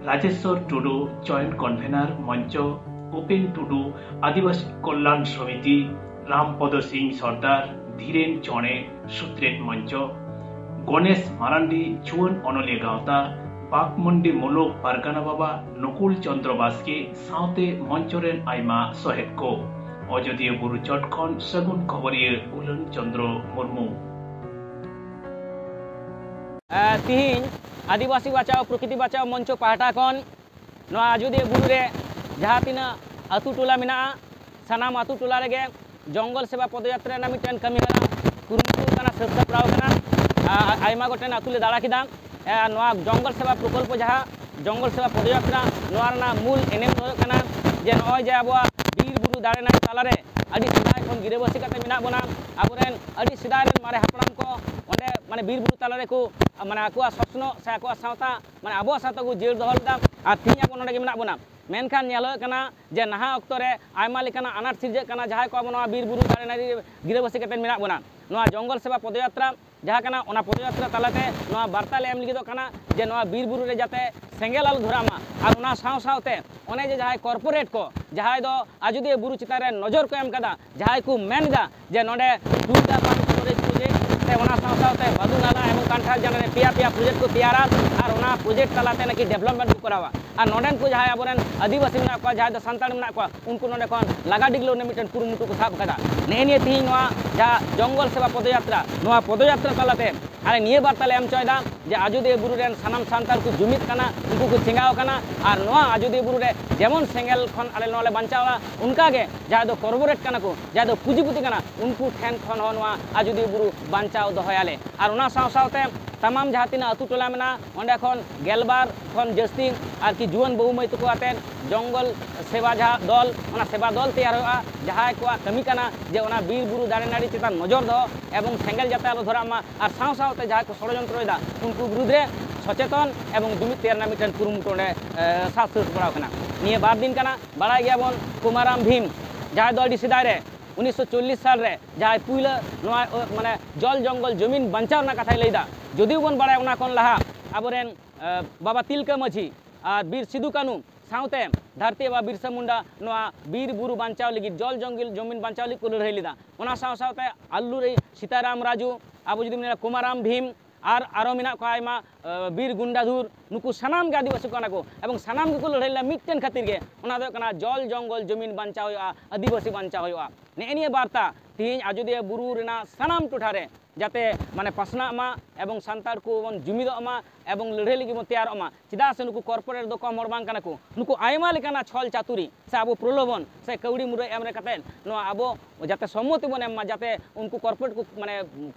ᱨᱟᱡᱮᱥᱣᱚᱨ ᱴᱩᱰᱩ, ᱡᱚᱭᱮᱱᱴ ᱠᱚᱱᱵᱷᱮᱱᱟᱨ ᱢᱚᱧᱪᱚ, ᱩᱯᱮᱱ ᱴᱩᱰᱩ, ᱟᱹᱫᱤᱵᱟᱹᱥᱤ ᱠᱚᱞᱞᱟᱱ ᱥᱚᱢᱤᱛᱤ, ᱨᱟᱢᱯᱚᱫᱚ ᱥᱤᱝ ᱥᱚᱨᱫᱟᱨ, ᱫᱷᱤᱨᱮᱱ ᱪᱚᱬᱮ, ᱥᱩᱛᱨᱮᱛ ᱢᱚᱧᱪᱚ, ᱜᱚᱱᱮᱥ ᱢᱟᱨᱟᱱᱰᱤ, ᱡᱩᱣᱟᱹᱱ ᱚᱱᱚᱞᱤᱭᱟᱹ ᱜᱟᱶᱛᱟ, ᱵᱟᱠᱢᱩᱱᱰᱤ ᱢᱩᱞᱩᱠ ᱯᱟᱨᱜᱟᱱᱟ ᱵᱟᱵᱟ, ᱱᱩᱠᱩᱞ ᱪᱚᱸᱫᱽᱨᱚ ᱵᱟᱥᱠᱮ ᱥᱟᱶᱛᱮ ᱢᱚᱧᱪᱚ ᱨᱮᱱ ᱟᱭᱢᱟ ᱥᱚᱦᱮᱫ ᱠᱚ᱾ ᱚᱡᱚᱫᱤᱭᱟᱹ ᱵᱩᱨᱩ ᱪᱚᱴ ᱠᱷᱚᱱ ᱥᱟᱹᱜᱩᱱ ᱠᱷᱚᱵᱚᱨᱤᱭᱟᱹ ᱩᱞᱟᱹᱱ ᱪᱚᱸᱫᱽᱨᱚ ᱢᱩᱨᱢᱩ᱾ ᱮ, ᱛᱤᱦᱤᱧ ᱟᱹᱫᱤᱵᱟᱹᱥᱤ ᱵᱟᱧᱪᱟᱣ ᱯᱨᱚᱠᱨᱤᱛᱤ ᱵᱟᱧᱪᱟᱣ ᱢᱚᱧᱪᱚ ᱯᱟᱦᱴᱟ ᱠᱷᱚᱱ ᱱᱚᱣᱟ ᱟᱡᱚᱫᱤᱭᱟᱹ ᱵᱩᱨᱩ ᱨᱮ ᱡᱟᱦᱟᱸ ᱛᱤᱱᱟᱹᱜ ᱟᱹᱛᱩ ᱴᱚᱞᱟ ᱢᱮᱱᱟᱜᱼᱟ, ᱥᱟᱱᱟᱢ ᱟᱹᱛᱩ ᱴᱚᱞᱟ ᱨᱮᱜᱮ ᱡᱚᱝᱜᱚᱞ ᱥᱮᱵᱟ ᱯᱚᱫᱚᱭᱟᱛᱨᱟ ᱨᱮᱱᱟᱜ ᱢᱤᱫᱴᱮᱱ ᱠᱟᱹᱢᱤ ᱦᱚᱨᱟ ᱠᱩᱨᱩᱢᱩᱴᱩ ᱠᱟᱱᱟ, ᱥᱟᱹᱛ ᱥᱟᱯᱲᱟᱣ ᱠᱟᱱᱟ᱾ ᱟ-, ᱟᱭᱢᱟ ᱜᱚᱴᱮᱱ ᱟᱹᱛᱩ ᱞᱮ ᱫᱟᱬᱟ ᱠᱮᱫᱟ᱾ ᱮ, ᱱᱚᱣᱟ ᱡᱚᱝᱜᱚᱞ ᱥᱮᱵᱟ ᱯᱨᱚᱠᱚᱞᱯᱚ, ᱡᱟᱦᱟᱸ ᱡᱚᱝᱜᱚᱞ ᱥᱮᱵᱟ ᱯᱚᱫᱚᱭᱟᱛᱨᱟ, ᱱᱚᱣᱟ ᱨᱮᱱᱟᱜ ᱢᱩᱞ ᱮᱱᱮᱢ ᱫᱚ ᱦᱩᱭᱩᱜ ᱠᱟᱱᱟ ᱡᱮ ᱱᱚᱜᱼᱚᱭ ᱡᱮ ᱟᱵᱚᱣᱟᱜ ᱵᱤᱨ ᱵᱩᱨᱩ ᱫᱟᱨᱮ ᱱᱟᱹᱲᱤ ᱛᱟᱞᱟᱨᱮ ᱟᱹᱰᱤ ᱥᱮᱫᱟᱭ ᱠᱷᱚᱱ ᱜᱤᱨᱟᱹᱵᱟᱹᱥᱤ ᱠᱟᱛᱮ ᱢᱮᱱᱟᱜ ᱵᱚᱱᱟ, ᱟᱵᱚᱨᱮᱱ ᱟᱹᱰᱤ ᱥᱮᱫᱟᱭ ᱨᱮᱱ ᱢᱟᱨᱮ ᱦᱟᱯᱲᱟᱢ ᱠᱚ ᱚᱸᱰᱮ ᱢᱟᱱᱮ ᱵᱤᱨ ᱵᱩᱨᱩ ᱛᱟᱞᱟ ᱨᱮᱠᱚ ᱢᱟᱱᱮ ᱟᱠᱚᱣᱟᱜ ᱥᱚᱥᱱᱚᱜ ᱥᱮ ᱟᱠᱚᱣᱟᱜ ᱥᱟᱶᱛᱟ ᱢᱟᱱᱮ ᱟᱵᱚᱣᱟᱜ ᱥᱟᱶᱛᱟ ᱠᱚ ᱡᱤᱭᱟᱹᱲ ᱫᱚᱦᱚ ᱞᱮᱫᱟ, ᱟᱨ ᱛᱮᱦᱤᱧ ᱟᱵᱚ ᱱᱚᱰᱮ ᱜᱮ ᱢᱮᱱᱟᱜ ᱵᱚᱱᱟ᱾ ᱢᱮᱱᱠᱷᱟᱱ ᱧᱮᱞ ᱦᱩᱭᱩᱜ ᱠᱟᱱᱟ ᱡᱮ ᱱᱟᱦᱟᱜ ᱚᱠᱛᱚ ᱨᱮ ᱟᱭᱢᱟ ᱞᱮᱠᱟᱱᱟᱜ ᱟᱱᱟᱴ ᱥᱤᱨᱡᱟᱹᱜ ᱠᱟᱱᱟ, ᱡᱟᱦᱟᱸᱭ ᱠᱚ ᱟᱵᱚ ᱱᱚᱣᱟ ᱵᱤᱨ ᱵᱩᱨᱩ ᱫᱟᱨᱮ ᱱᱟᱹᱲᱤ ᱜᱤᱨᱟᱹᱵᱟᱹᱥᱤ ᱠᱟᱛᱮ ᱢᱮᱱᱟᱜ ᱵᱚᱱᱟ᱾ ᱱᱚᱣᱟ ᱡᱚᱝᱜᱚᱞ ᱥᱮᱵᱟ ᱯᱚᱫᱚᱭᱟᱛᱨᱟ ᱡᱟᱦᱟᱸ ᱠᱟᱱᱟ, ᱚᱱᱟ ᱯᱚᱫᱚᱭᱟᱛᱨᱟ ᱛᱟᱞᱟᱛᱮ ᱱᱚᱣᱟ ᱵᱟᱨᱛᱟ ᱞᱮ ᱮᱢ ᱞᱟᱹᱜᱤᱫᱚᱜ ᱠᱟᱱᱟ ᱡᱮ ᱱᱚᱣᱟ ᱵᱤᱨ ᱵᱩᱨᱩ ᱨᱮ ᱡᱟᱛᱮ ᱥᱮᱸᱜᱮᱞ ᱟᱞᱚ ᱫᱷᱚᱨᱟᱜ ᱢᱟ, ᱟᱨ ᱚᱱᱟ ᱥᱟᱶ ᱥᱟᱶᱛᱮ ᱚᱱᱮ ᱡᱮ ᱡᱟᱦᱟᱸᱭ ᱠᱚᱨᱯᱳᱨᱮᱴ ᱠᱚ, ᱡᱟᱦᱟᱸᱭ ᱫᱚ ᱟᱡᱚᱫᱤᱭᱟᱹ ᱵᱩᱨᱩ ᱪᱮᱛᱟᱱ ᱨᱮ ᱱᱚᱡᱚᱨ ᱠᱚ ᱮᱢ ᱠᱟᱫᱟ, ᱡᱟᱦᱟᱸᱭ ᱠᱚ ᱢᱮᱱ ᱮᱫᱟ ᱡᱮ ᱱᱚᱰᱮ ᱴᱩᱭᱰᱟ ᱯᱟᱢᱯ ᱥᱴᱳᱨᱮᱡᱽ ᱯᱨᱚᱡᱮᱠᱴ ᱥᱮ ᱚᱱᱟ ᱥᱟᱶ ᱥᱟᱶᱛᱮ ᱵᱟᱫᱩᱱᱟᱞᱟ ᱮᱵᱚᱝ ᱠᱟᱱᱴᱷᱟᱨ ᱡᱟᱱᱟ ᱨᱮ ᱯᱮᱭᱟ ᱯᱮᱭᱟ ᱯᱨᱚᱡᱮᱠᱴ ᱠᱚ ᱛᱮᱭᱟᱨᱟ ᱟᱨ ᱚᱱᱟ ᱯᱨᱚᱡᱮᱠᱴ ᱛᱟᱞᱟᱛᱮ ᱱᱟᱠᱤ ᱰᱮᱵᱷᱞᱚᱯᱢᱮᱱᱴ ᱠᱚ ᱠᱚᱨᱟᱣᱟ᱾ ᱟᱨ ᱱᱚᱰᱮᱱ ᱠᱚ ᱡᱟᱦᱟᱸᱭ ᱟᱵᱚᱨᱮᱱ ᱟᱹᱫᱤᱵᱟᱹᱥᱤ ᱢᱮᱱᱟᱜ ᱠᱚᱣᱟ, ᱡᱟᱦᱟᱸᱭ ᱫᱚ ᱥᱟᱱᱛᱟᱲ ᱢᱮᱱᱟᱜ ᱠᱚᱣᱟ, ᱩᱱᱠᱩ ᱱᱚᱰᱮ ᱠᱷᱚᱱ ᱞᱟᱜᱟ ᱰᱤᱜᱽᱞᱟᱹᱣ ᱨᱮᱱᱟᱜ ᱢᱤᱫᱴᱮᱱ ᱠᱩᱨᱩᱢᱩᱴᱩ ᱠᱚ ᱥᱟᱵ ᱟᱠᱟᱫᱟ᱾ ᱱᱮᱜᱼᱮ ᱱᱤᱭᱟᱹ ᱛᱮᱦᱮᱧ ᱱᱚᱣᱟ ᱡᱟᱦᱟᱸ ᱡᱚᱝᱜᱚᱞ ᱥᱮᱵᱟ ᱯᱚᱫᱚᱭᱟᱛᱨᱟ, ᱱᱚᱣᱟ ᱯᱚᱫᱚᱭᱟᱛᱨᱟ ᱛᱟᱞᱟᱛᱮ ᱟᱞᱮ ᱱᱤᱭᱟᱹ ᱵᱟᱨᱛᱟ ᱞᱮ ᱮᱢ ᱦᱚᱪᱚᱭᱮᱫᱟ ᱡᱮ ᱟᱡᱚᱫᱤᱭᱟᱹ ᱵᱩᱨᱩ ᱨᱮᱱ ᱥᱟᱱᱟᱢ ᱥᱟᱱᱛᱟᱲ ᱠᱚ ᱡᱩᱢᱤᱫ ᱠᱟᱱᱟ, ᱩᱱᱠᱩ ᱠᱚ ᱪᱮᱸᱜᱟᱣ ᱟᱠᱟᱱᱟ, ᱟᱨ ᱱᱚᱣᱟ ᱟᱡᱚᱫᱤᱭᱟᱹ ᱵᱩᱨᱩ ᱨᱮ ᱡᱮᱢᱚᱱ ᱥᱮᱸᱜᱮᱞ ᱠᱷᱚᱱ ᱟᱞᱮ ᱱᱚᱣᱟ ᱞᱮ ᱵᱟᱧᱪᱟᱣᱟ, ᱚᱱᱠᱟᱜᱮ ᱡᱟᱦᱟᱸᱭ ᱫᱚ ᱠᱚᱨᱯᱳᱨᱮᱴ ᱠᱟᱱᱟ ᱠᱚ, ᱡᱟᱦᱟᱸᱭ ᱫᱚ ᱯᱩᱸᱡᱤᱯᱩᱛᱤ ᱠᱟᱱᱟ, ᱩᱱᱠᱩ ᱴᱷᱮᱱ ᱠᱷᱚᱱ ᱦᱚᱸ ᱱᱚᱣᱟ ᱟᱡᱚᱫᱤᱭᱟᱹ ᱵᱩᱨᱩ ᱵᱟᱧᱪᱟᱣ ᱫᱚᱦᱚᱭᱟᱞᱮ᱾ ᱟᱨ ᱚᱱᱟ ᱥᱟᱶ ᱥᱟᱶᱛᱮ ᱛᱟᱢᱟᱢ ᱡᱟᱦᱟᱸ ᱛᱤᱱᱟᱹᱜ ᱟᱹᱛᱩ ᱴᱚᱞᱟ ᱢᱮᱱᱟᱜᱼᱟ, ᱚᱸᱰᱮ ᱠᱷᱚᱱ ᱜᱮᱞᱵᱟᱨ ᱠᱷᱚᱱ ᱡᱟᱹᱥᱛᱤ ᱟᱨᱠᱤ ᱡᱩᱣᱟᱹᱱ ᱵᱟᱹᱦᱩ ᱢᱟᱹᱭ ᱛᱟᱠᱚ ᱟᱛᱮ ᱡᱚᱝᱜᱚᱞ ᱥᱮᱵᱟ ᱡᱟᱦᱟᱸ ᱫᱚᱞ, ᱚᱱᱟ ᱥᱮᱵᱟ ᱫᱚᱞ ᱛᱮᱭᱟᱨ ᱦᱩᱭᱩᱜᱼᱟ, ᱡᱟᱦᱟᱸᱭ ᱠᱚᱣᱟᱜ ᱠᱟᱹᱢᱤ ᱠᱟᱱᱟ ᱡᱮ ᱚᱱᱟ ᱵᱤᱨ ᱵᱩᱨᱩ ᱫᱟᱨᱮ ᱱᱟᱹᱲᱤ ᱪᱮᱛᱟᱱ ᱱᱚᱡᱚᱨ ᱫᱚᱦᱚ ᱮᱵᱚᱝ ᱥᱮᱸᱜᱮᱞ ᱡᱟᱛᱮ ᱟᱞᱚ ᱫᱷᱚᱨᱟᱜ ᱢᱟ, ᱟᱨ ᱥᱟᱶ ᱥᱟᱶᱛᱮ ᱡᱟᱦᱟᱸᱭ ᱠᱚ ᱥᱚᱲᱚᱡᱚᱱᱛᱨᱚᱭᱮᱫᱟ ᱩᱱᱠᱩ ᱵᱤᱨᱩᱫᱽ ᱨᱮ ᱥᱚᱪᱮᱛᱚᱱ ᱮᱵᱚᱝ ᱡᱩᱢᱤᱫ ᱛᱮᱭᱟᱨ ᱨᱮᱱᱟᱜ ᱢᱤᱫᱴᱮᱱ ᱠᱩᱨᱩᱢᱩᱴᱩ ᱚᱸᱰᱮ, ᱮ, ᱥᱟᱵ ᱥᱟᱹᱛ ᱥᱟᱯᱲᱟᱣ ᱠᱟᱱᱟ᱾ ᱱᱤᱭᱟᱹ ᱵᱟᱨ ᱫᱤᱱ ᱠᱟᱱᱟ, ᱵᱟᱲᱟᱭ ᱜᱮᱭᱟᱵᱚᱱ ᱠᱩᱢᱟᱨᱟᱢ ᱵᱷᱤᱢ, ᱡᱟᱦᱟᱸᱭ ᱫᱚ ᱟᱹᱰᱤ ᱥᱮᱫᱟᱭ ᱨᱮ ᱩᱱᱤᱥᱥᱚ ᱪᱚᱞᱞᱤᱥ ᱥᱟᱞ ᱨᱮ ᱡᱟᱦᱟᱸᱭ ᱯᱩᱭᱞᱟᱹ ᱱᱚᱣᱟ, ᱚ, ᱢᱟᱱᱮ ᱡᱚᱞ ᱡᱚᱝᱜᱚᱞ ᱡᱚᱢᱤᱱ ᱵᱟᱧᱪᱟᱣ ᱨᱮᱱᱟᱜ ᱠᱟᱛᱷᱟᱭ ᱞᱟᱹᱭᱫᱟ᱾ ᱡᱩᱫᱤ ᱵᱚᱱ ᱵᱟᱲᱟᱭᱟ, ᱚᱱᱟ ᱠᱷᱚᱱ ᱞᱟᱦᱟ ᱟᱵᱚᱨᱮᱱ, ᱮ, ᱵᱟᱵᱟ ᱛᱤᱞᱠᱟᱹ ᱢᱟᱹᱡᱷᱤ ᱟᱨ ᱵᱤᱨ ᱥᱤᱫᱩ ᱠᱟᱹᱱᱩ ᱥᱟᱶᱛᱮ ᱫᱷᱟᱹᱨᱛᱤ ᱵᱟᱵᱟ ᱵᱤᱨᱥᱟ ᱢᱩᱱᱰᱟ ᱱᱚᱣᱟ ᱵᱤᱨ ᱵᱩᱨᱩ ᱵᱟᱧᱪᱟᱣ ᱞᱟᱹᱜᱤᱫ, ᱡᱚᱞ ᱡᱚᱝᱜᱚᱞ ᱡᱚᱢᱤᱱ ᱵᱟᱧᱪᱟᱣ ᱞᱟᱹᱜᱤᱫ ᱠᱚ ᱞᱟᱹᱲᱦᱟᱹᱭ ᱞᱮᱫᱟ᱾ ᱚᱱᱟ ᱥᱟᱶ ᱥᱟᱶᱛᱮ ᱟᱞᱞᱩᱨᱤ ᱥᱤᱛᱟᱨᱟᱢ ᱨᱟᱡᱩ, ᱟᱵᱚ ᱡᱩᱫᱤ ᱵᱚᱱ ᱧᱮᱞᱟ ᱠᱩᱢᱟᱨᱟᱢ ᱵᱷᱤᱢ, ᱟᱨ ᱟᱨᱚ ᱢᱮᱱᱟᱜ ᱠᱚᱣᱟ ᱟᱭᱢᱟ, ᱮ, ᱵᱤᱨ ᱜᱩᱱᱰᱟᱫᱷᱩᱨ, ᱱᱩᱠᱩ ᱥᱟᱱᱟᱢ ᱜᱮ ᱟᱹᱫᱤᱵᱟᱹᱥᱤ ᱠᱟᱱᱟ ᱠᱚ ᱮᱵᱚᱝ ᱥᱟᱱᱟᱢ ᱜᱮᱠᱚ ᱞᱟᱹᱲᱦᱟᱹᱭ ᱞᱮᱱᱟ ᱢᱤᱫᱴᱮᱱ ᱠᱷᱟᱹᱛᱤᱨ ᱜᱮ, ᱚᱱᱟ ᱫᱚ ᱦᱩᱭᱩᱜ ᱠᱟᱱᱟ ᱡᱚᱞ ᱡᱚᱝᱜᱚᱞ ᱡᱚᱢᱤᱱ ᱵᱟᱧᱪᱟᱣ ᱦᱩᱭᱩᱜᱼᱟ, ᱟᱹᱫᱤᱵᱟᱹᱥᱤ ᱵᱟᱧᱪᱟᱣ ᱦᱩᱭᱩᱜᱼᱟ᱾ ᱱᱮᱜᱼᱮ ᱱᱤᱭᱟᱹ ᱵᱟᱨᱛᱟ ᱛᱮᱦᱮᱧ ᱟᱡᱚᱫᱤᱭᱟᱹ ᱵᱩᱨᱩ ᱨᱮᱱᱟᱜ ᱥᱟᱱᱟᱢ ᱴᱚᱴᱷᱟ ᱨᱮ ᱡᱟᱛᱮ ᱢᱟᱱᱮ ᱯᱟᱥᱱᱟᱜ ᱢᱟ ᱮᱵᱚᱝ ᱥᱟᱱᱛᱟᱲ ᱠᱚᱵᱚᱱ ᱡᱩᱢᱤᱫᱚᱜ ᱢᱟ ᱮᱵᱚᱝ ᱞᱟᱹᱲᱦᱟᱹᱭ ᱞᱟᱹᱜᱤᱫ ᱵᱚᱱ ᱛᱮᱭᱟᱨᱚᱜ ᱢᱟ᱾ ᱪᱮᱫᱟᱜ ᱥᱮ ᱱᱩᱠᱩ ᱠᱚᱨᱯᱳᱨᱮᱴ ᱫᱚ ᱠᱚᱢ ᱦᱚᱲ ᱵᱟᱝ ᱠᱟᱱᱟ ᱠᱚ, ᱱᱩᱠᱩ ᱟᱭᱢᱟ ᱞᱮᱠᱟᱱᱟᱜ ᱪᱷᱚᱞ ᱪᱟᱛᱩᱨᱤ ᱥᱮ ᱟᱵᱚ ᱯᱨᱚᱞᱳᱵᱷᱚᱱ ᱥᱮ ᱠᱟᱹᱣᱰᱤ ᱢᱩᱨᱟᱹᱭ ᱮᱢ ᱨᱮ ᱠᱟᱛᱮ ᱱᱚᱣᱟ ᱟᱵᱚ ᱡᱟᱛᱮ ᱥᱚᱢᱢᱚᱛᱤ ᱵᱚᱱ ᱮᱢ ᱢᱟ, ᱡᱟᱛᱮ ᱩᱱᱠᱩ ᱠᱚᱨᱯᱳᱨᱮᱴ ᱠᱚ ᱢᱟᱱᱮ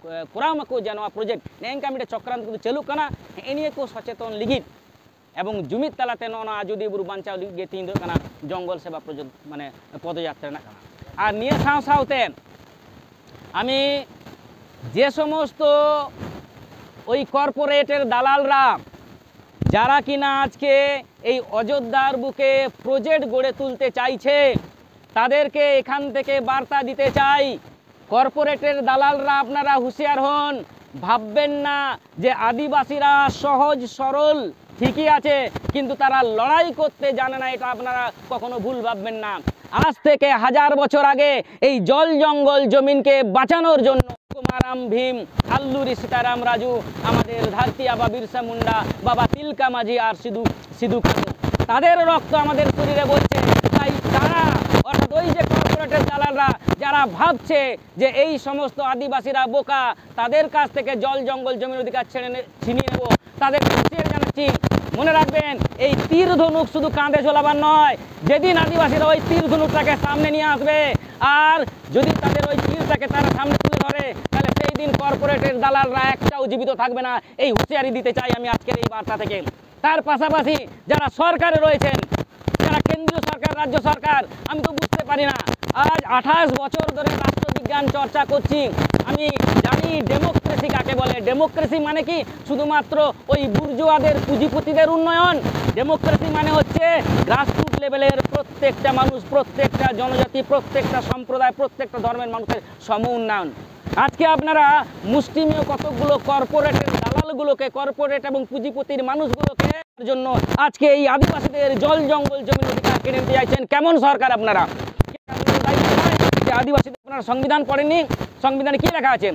ᱠᱚᱨᱟᱣ ᱢᱟᱠᱚ ᱡᱮ ᱱᱚᱣᱟ ᱯᱨᱚᱡᱮᱠᱴ, ᱱᱮᱜᱼᱮ ᱱᱤᱝᱠᱟ ᱢᱤᱫᱴᱮᱱ ᱪᱚᱠᱨᱟᱱᱛ ᱠᱚᱫᱚ ᱪᱟᱹᱞᱩᱜ ᱠᱟᱱᱟ᱾ ᱱᱮᱜᱼᱮ ᱱᱤᱭᱟᱹ ᱠᱚ ᱥᱚᱪᱮᱛᱚᱱ ᱞᱟᱹᱜᱤᱫ ᱮᱵᱚᱝ ᱡᱩᱢᱤᱫ ᱛᱟᱞᱟᱛᱮ ᱱᱚᱜᱼᱚ ᱱᱚᱣᱟ ᱟᱡᱚᱫᱤᱭᱟᱹ ᱵᱩᱨᱩ ᱵᱟᱧᱪᱟᱣ ᱞᱟᱹᱜᱤᱫ ᱜᱮ ᱛᱮᱦᱮᱧ ᱫᱚ ᱦᱩᱭᱩᱜ ᱠᱟᱱᱟ ᱡᱚᱝᱜᱚᱞ ᱥᱮᱵᱟ ᱯᱨᱚᱡᱚ-, ᱢᱟᱱᱮ ᱯᱚᱫᱚᱡᱟᱛᱨᱟ ᱨᱮᱱᱟᱜ ᱠᱟᱱᱟ᱾ ᱟᱨ ᱱᱤᱭᱟᱹ ᱥᱟᱶ ᱥᱟᱶᱛᱮ আমি যে সমস্ত ওই কর্পোরেটের দালালরা, যারা কিনা আজকে এই অযোধ্যার বুকে প্রজেক্ট গড়ে তুলতে চাইছে, তাদেরকে এখান থেকে বার্তা দিতে চাই, কর্পোরেটের দালালরা আপনারা হুঁশিয়ার হন। ভাববেন না যে আদিবাসীরা সহজ সরল, ঠিকই আছে, কিন্তু তারা লড়াই করতে জানে না, এটা আপনারা কখনো ভুল ভাববেন না। আজ থেকে হাজার বছর আগে এই জল জঙ্গল জমিনকে বাঁচানোর জন্য কুমারাম ভীম, আল্লুরি সীতারাম রাজু, আমাদের ধরতি আবা বিরসা মুন্ডা, বাবা তিলকা মাঝি আর সিধু সিধু কানু, তাদের রক্ত আমাদের শরীরে বইছে। তাই তারা, অর্থাৎ ওই যে কর্পোরেটের দালালরা যারা ভাবছে যে এই সমস্ত আদিবাসীরা বোকা, তাদের কাছ থেকে জল জঙ্গল জমির অধিকার ছেড়ে নে- ছিনিয়ে নেব, তাদের হুঁশিয়ারি জানাচ্ছি। মনে রাখবেন, এই তীর ধনুক শুধু কাঁধে ঝোলাবার নয়। যেদিন আদিবাসীরা ওই তীর ধনুকটাকে সামনে নিয়ে আসবে আর যদি তাদের ওই তীরটাকে তারা সামনে তুলে ধরে, তাহলে সেই দিন কর্পোরেটের দালালরা একটাও জীবিত থাকবে না। এই হুঁশিয়ারি দিতে চাই আমি আজকের এই বার্তা থেকে। তার পাশাপাশি যারা সরকারে রয়েছেন, যারা কেন্দ্রীয় সরকার, রাজ্য সরকার, আমি তো বুঝতে পারি না। আজ আঠাশ বছর ধরে রাষ্ট্রবিজ্ঞান চর্চা করছি, আমি জানি ডেমোক্রেসি কাকে বলে। ডেমোক্রেসি মানে কি শুধুমাত্র ওই বুর্জুয়াদের, পুঁজিপতিদের উন্নয়ন? ডেমোক্রেসি মানে হচ্ছে গ্রাসরুট লেভেলের প্রত্যেকটা মানুষ, প্রত্যেকটা জনজাতি, প্রত্যেকটা সম্প্রদায়, প্রত্যেকটা ধর্মের মানুষের সম উন্নয়ন। আজকে আপনারা মুষ্টিমেয় কতকগুলো কর্পোরেটের দালালগুলোকে, কর্পোরেট এবং পুঁজিপতির মানুষগুলোকে জন্য আজকে এই আদিবাসীদের জল জঙ্গল জমির অধিকার কেড়ে নিতে চাইছেন। কেমন সরকার আপনারা? যে আদিবাসীদের আপনারা সংবিধান পড়েননি? সংবিধানে কি লেখা আছে?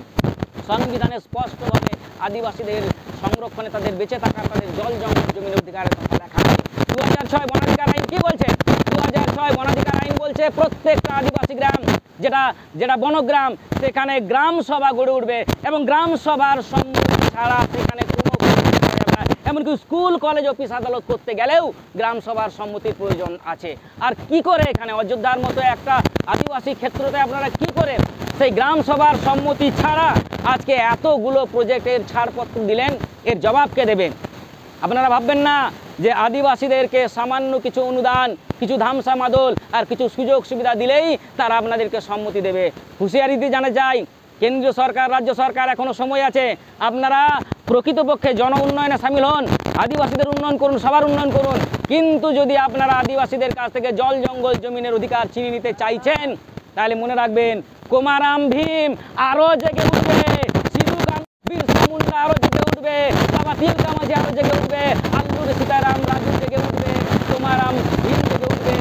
সংবিধানে স্পষ্টভাবে আদিবাসীদের সংরক্ষণে, তাদের বেঁচে থাকার, তাদের জল জঙ্গল জমির অধিকারের কথা লেখা আছে। দু হাজার ছয় বনাধিকার আইন কি বলছে? দু হাজার ছয় বনাধিকার আইন বলছে প্রত্যেকটা আদিবাসী গ্রাম যেটা যেটা বনগ্রাম, সেখানে গ্রাম সভা গড়ে উঠবে এবং গ্রাম সভার সম্মতি ছাড়া সেখানে কোনো কিছু করা যাবে না। এমনকি স্কুল, কলেজ, অফিস, আদালত করতে গেলেও গ্রাম সভার সম্মতির প্রয়োজন আছে। আর কি করে এখানে অযোধ্যার মতো একটা আদিবাসী ক্ষেত্রতে আপনারা কি করে সেই গ্রাম সভার সম্মতি ছাড়া আজকে এতগুলো প্রজেক্টের ছাড়পত্র দিলেন? এর জবাব কে দেবে? আপনারা ভাববেন না যে আদিবাসীদেরকে সামান্য কিছু অনুদান, কিছু ধামসা মাদল আর কিছু সুযোগ সুবিধা দিলেই তারা আপনাদেরকে সম্মতি দেবে। হুঁশিয়ারি দিয়ে জানা যায়, কেন্দ্রীয় সরকার, রাজ্য সরকার, এখনো সময় আছে। আপনারা প্রকৃতপক্ষে জন উন্নয়নে সামিল হন, আদিবাসীদের উন্নয়ন করুন, সবার উন্নয়ন করুন। কিন্তু যদি আপনারা আদিবাসীদের কাছ থেকে জল, জঙ্গল, জমিনের অধিকার ছিনিয়ে নিতে চাইছেন, তাহলে মনে রাখবেন, কোমারাম ভীম আরো জেগে উঠবে, সিধু কানু, বিরসা মুন্ডা আরো জেগে উঠবে, বাবা তিলকা মাঝি আরো জেগে উঠবে, আল্লুরি সীতারাম রাজু জেগে উঠবে, কোমারাম ভীম জেগে উঠবে।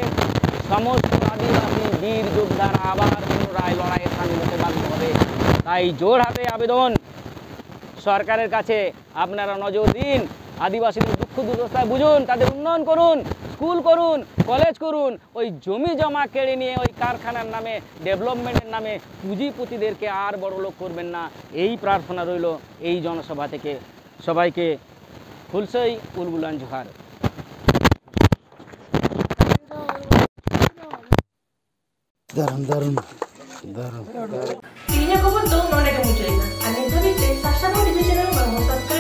সমস্ত আদিবাসী বীর যোদ্ধারা আবার পুনরায় লড়াইয়ে সামিল হতে বাধ্য হবে। তাই জোড়হাতে আবেদন সরকারের কাছে, আপনারা নজর দিন, আদিবাসীদের দুঃখ দুর্দশা বুঝুন, তাদের উন্নয়ন করুন, স্কুল করুন, কলেজ করুন। ওই জমি জমা কেড়ে নিয়ে ওই কারখানার নামে, ডেভেলপমেন্টের নামে পুঁজিপতিদেরকে আর বড়লোক করবেন না, এই প্রার্থনা রইল এই জনসভা থেকে। সবাইকে হুলসই উলগুলান জোহার। দারুণ, দারুণ, দারুণ। ᱛᱮᱦᱮᱧᱟᱜ ᱠᱷᱚᱵᱚᱨ ᱫᱚ ᱱᱚᱰᱮ ᱜᱮ ᱢᱩᱪᱟᱹᱫ ᱮᱱᱟ᱾ ᱟᱨ ᱱᱤᱛ ᱫᱷᱟᱹᱵᱤᱡ ᱛᱮ ᱥᱟᱨᱥᱟᱜᱚᱲ ᱴᱤᱵᱷᱤ ᱪᱮᱱᱮᱞ ᱵᱟᱝ ᱦᱚᱸ ᱥᱟᱵᱥᱠᱨᱟᱭᱤᱵ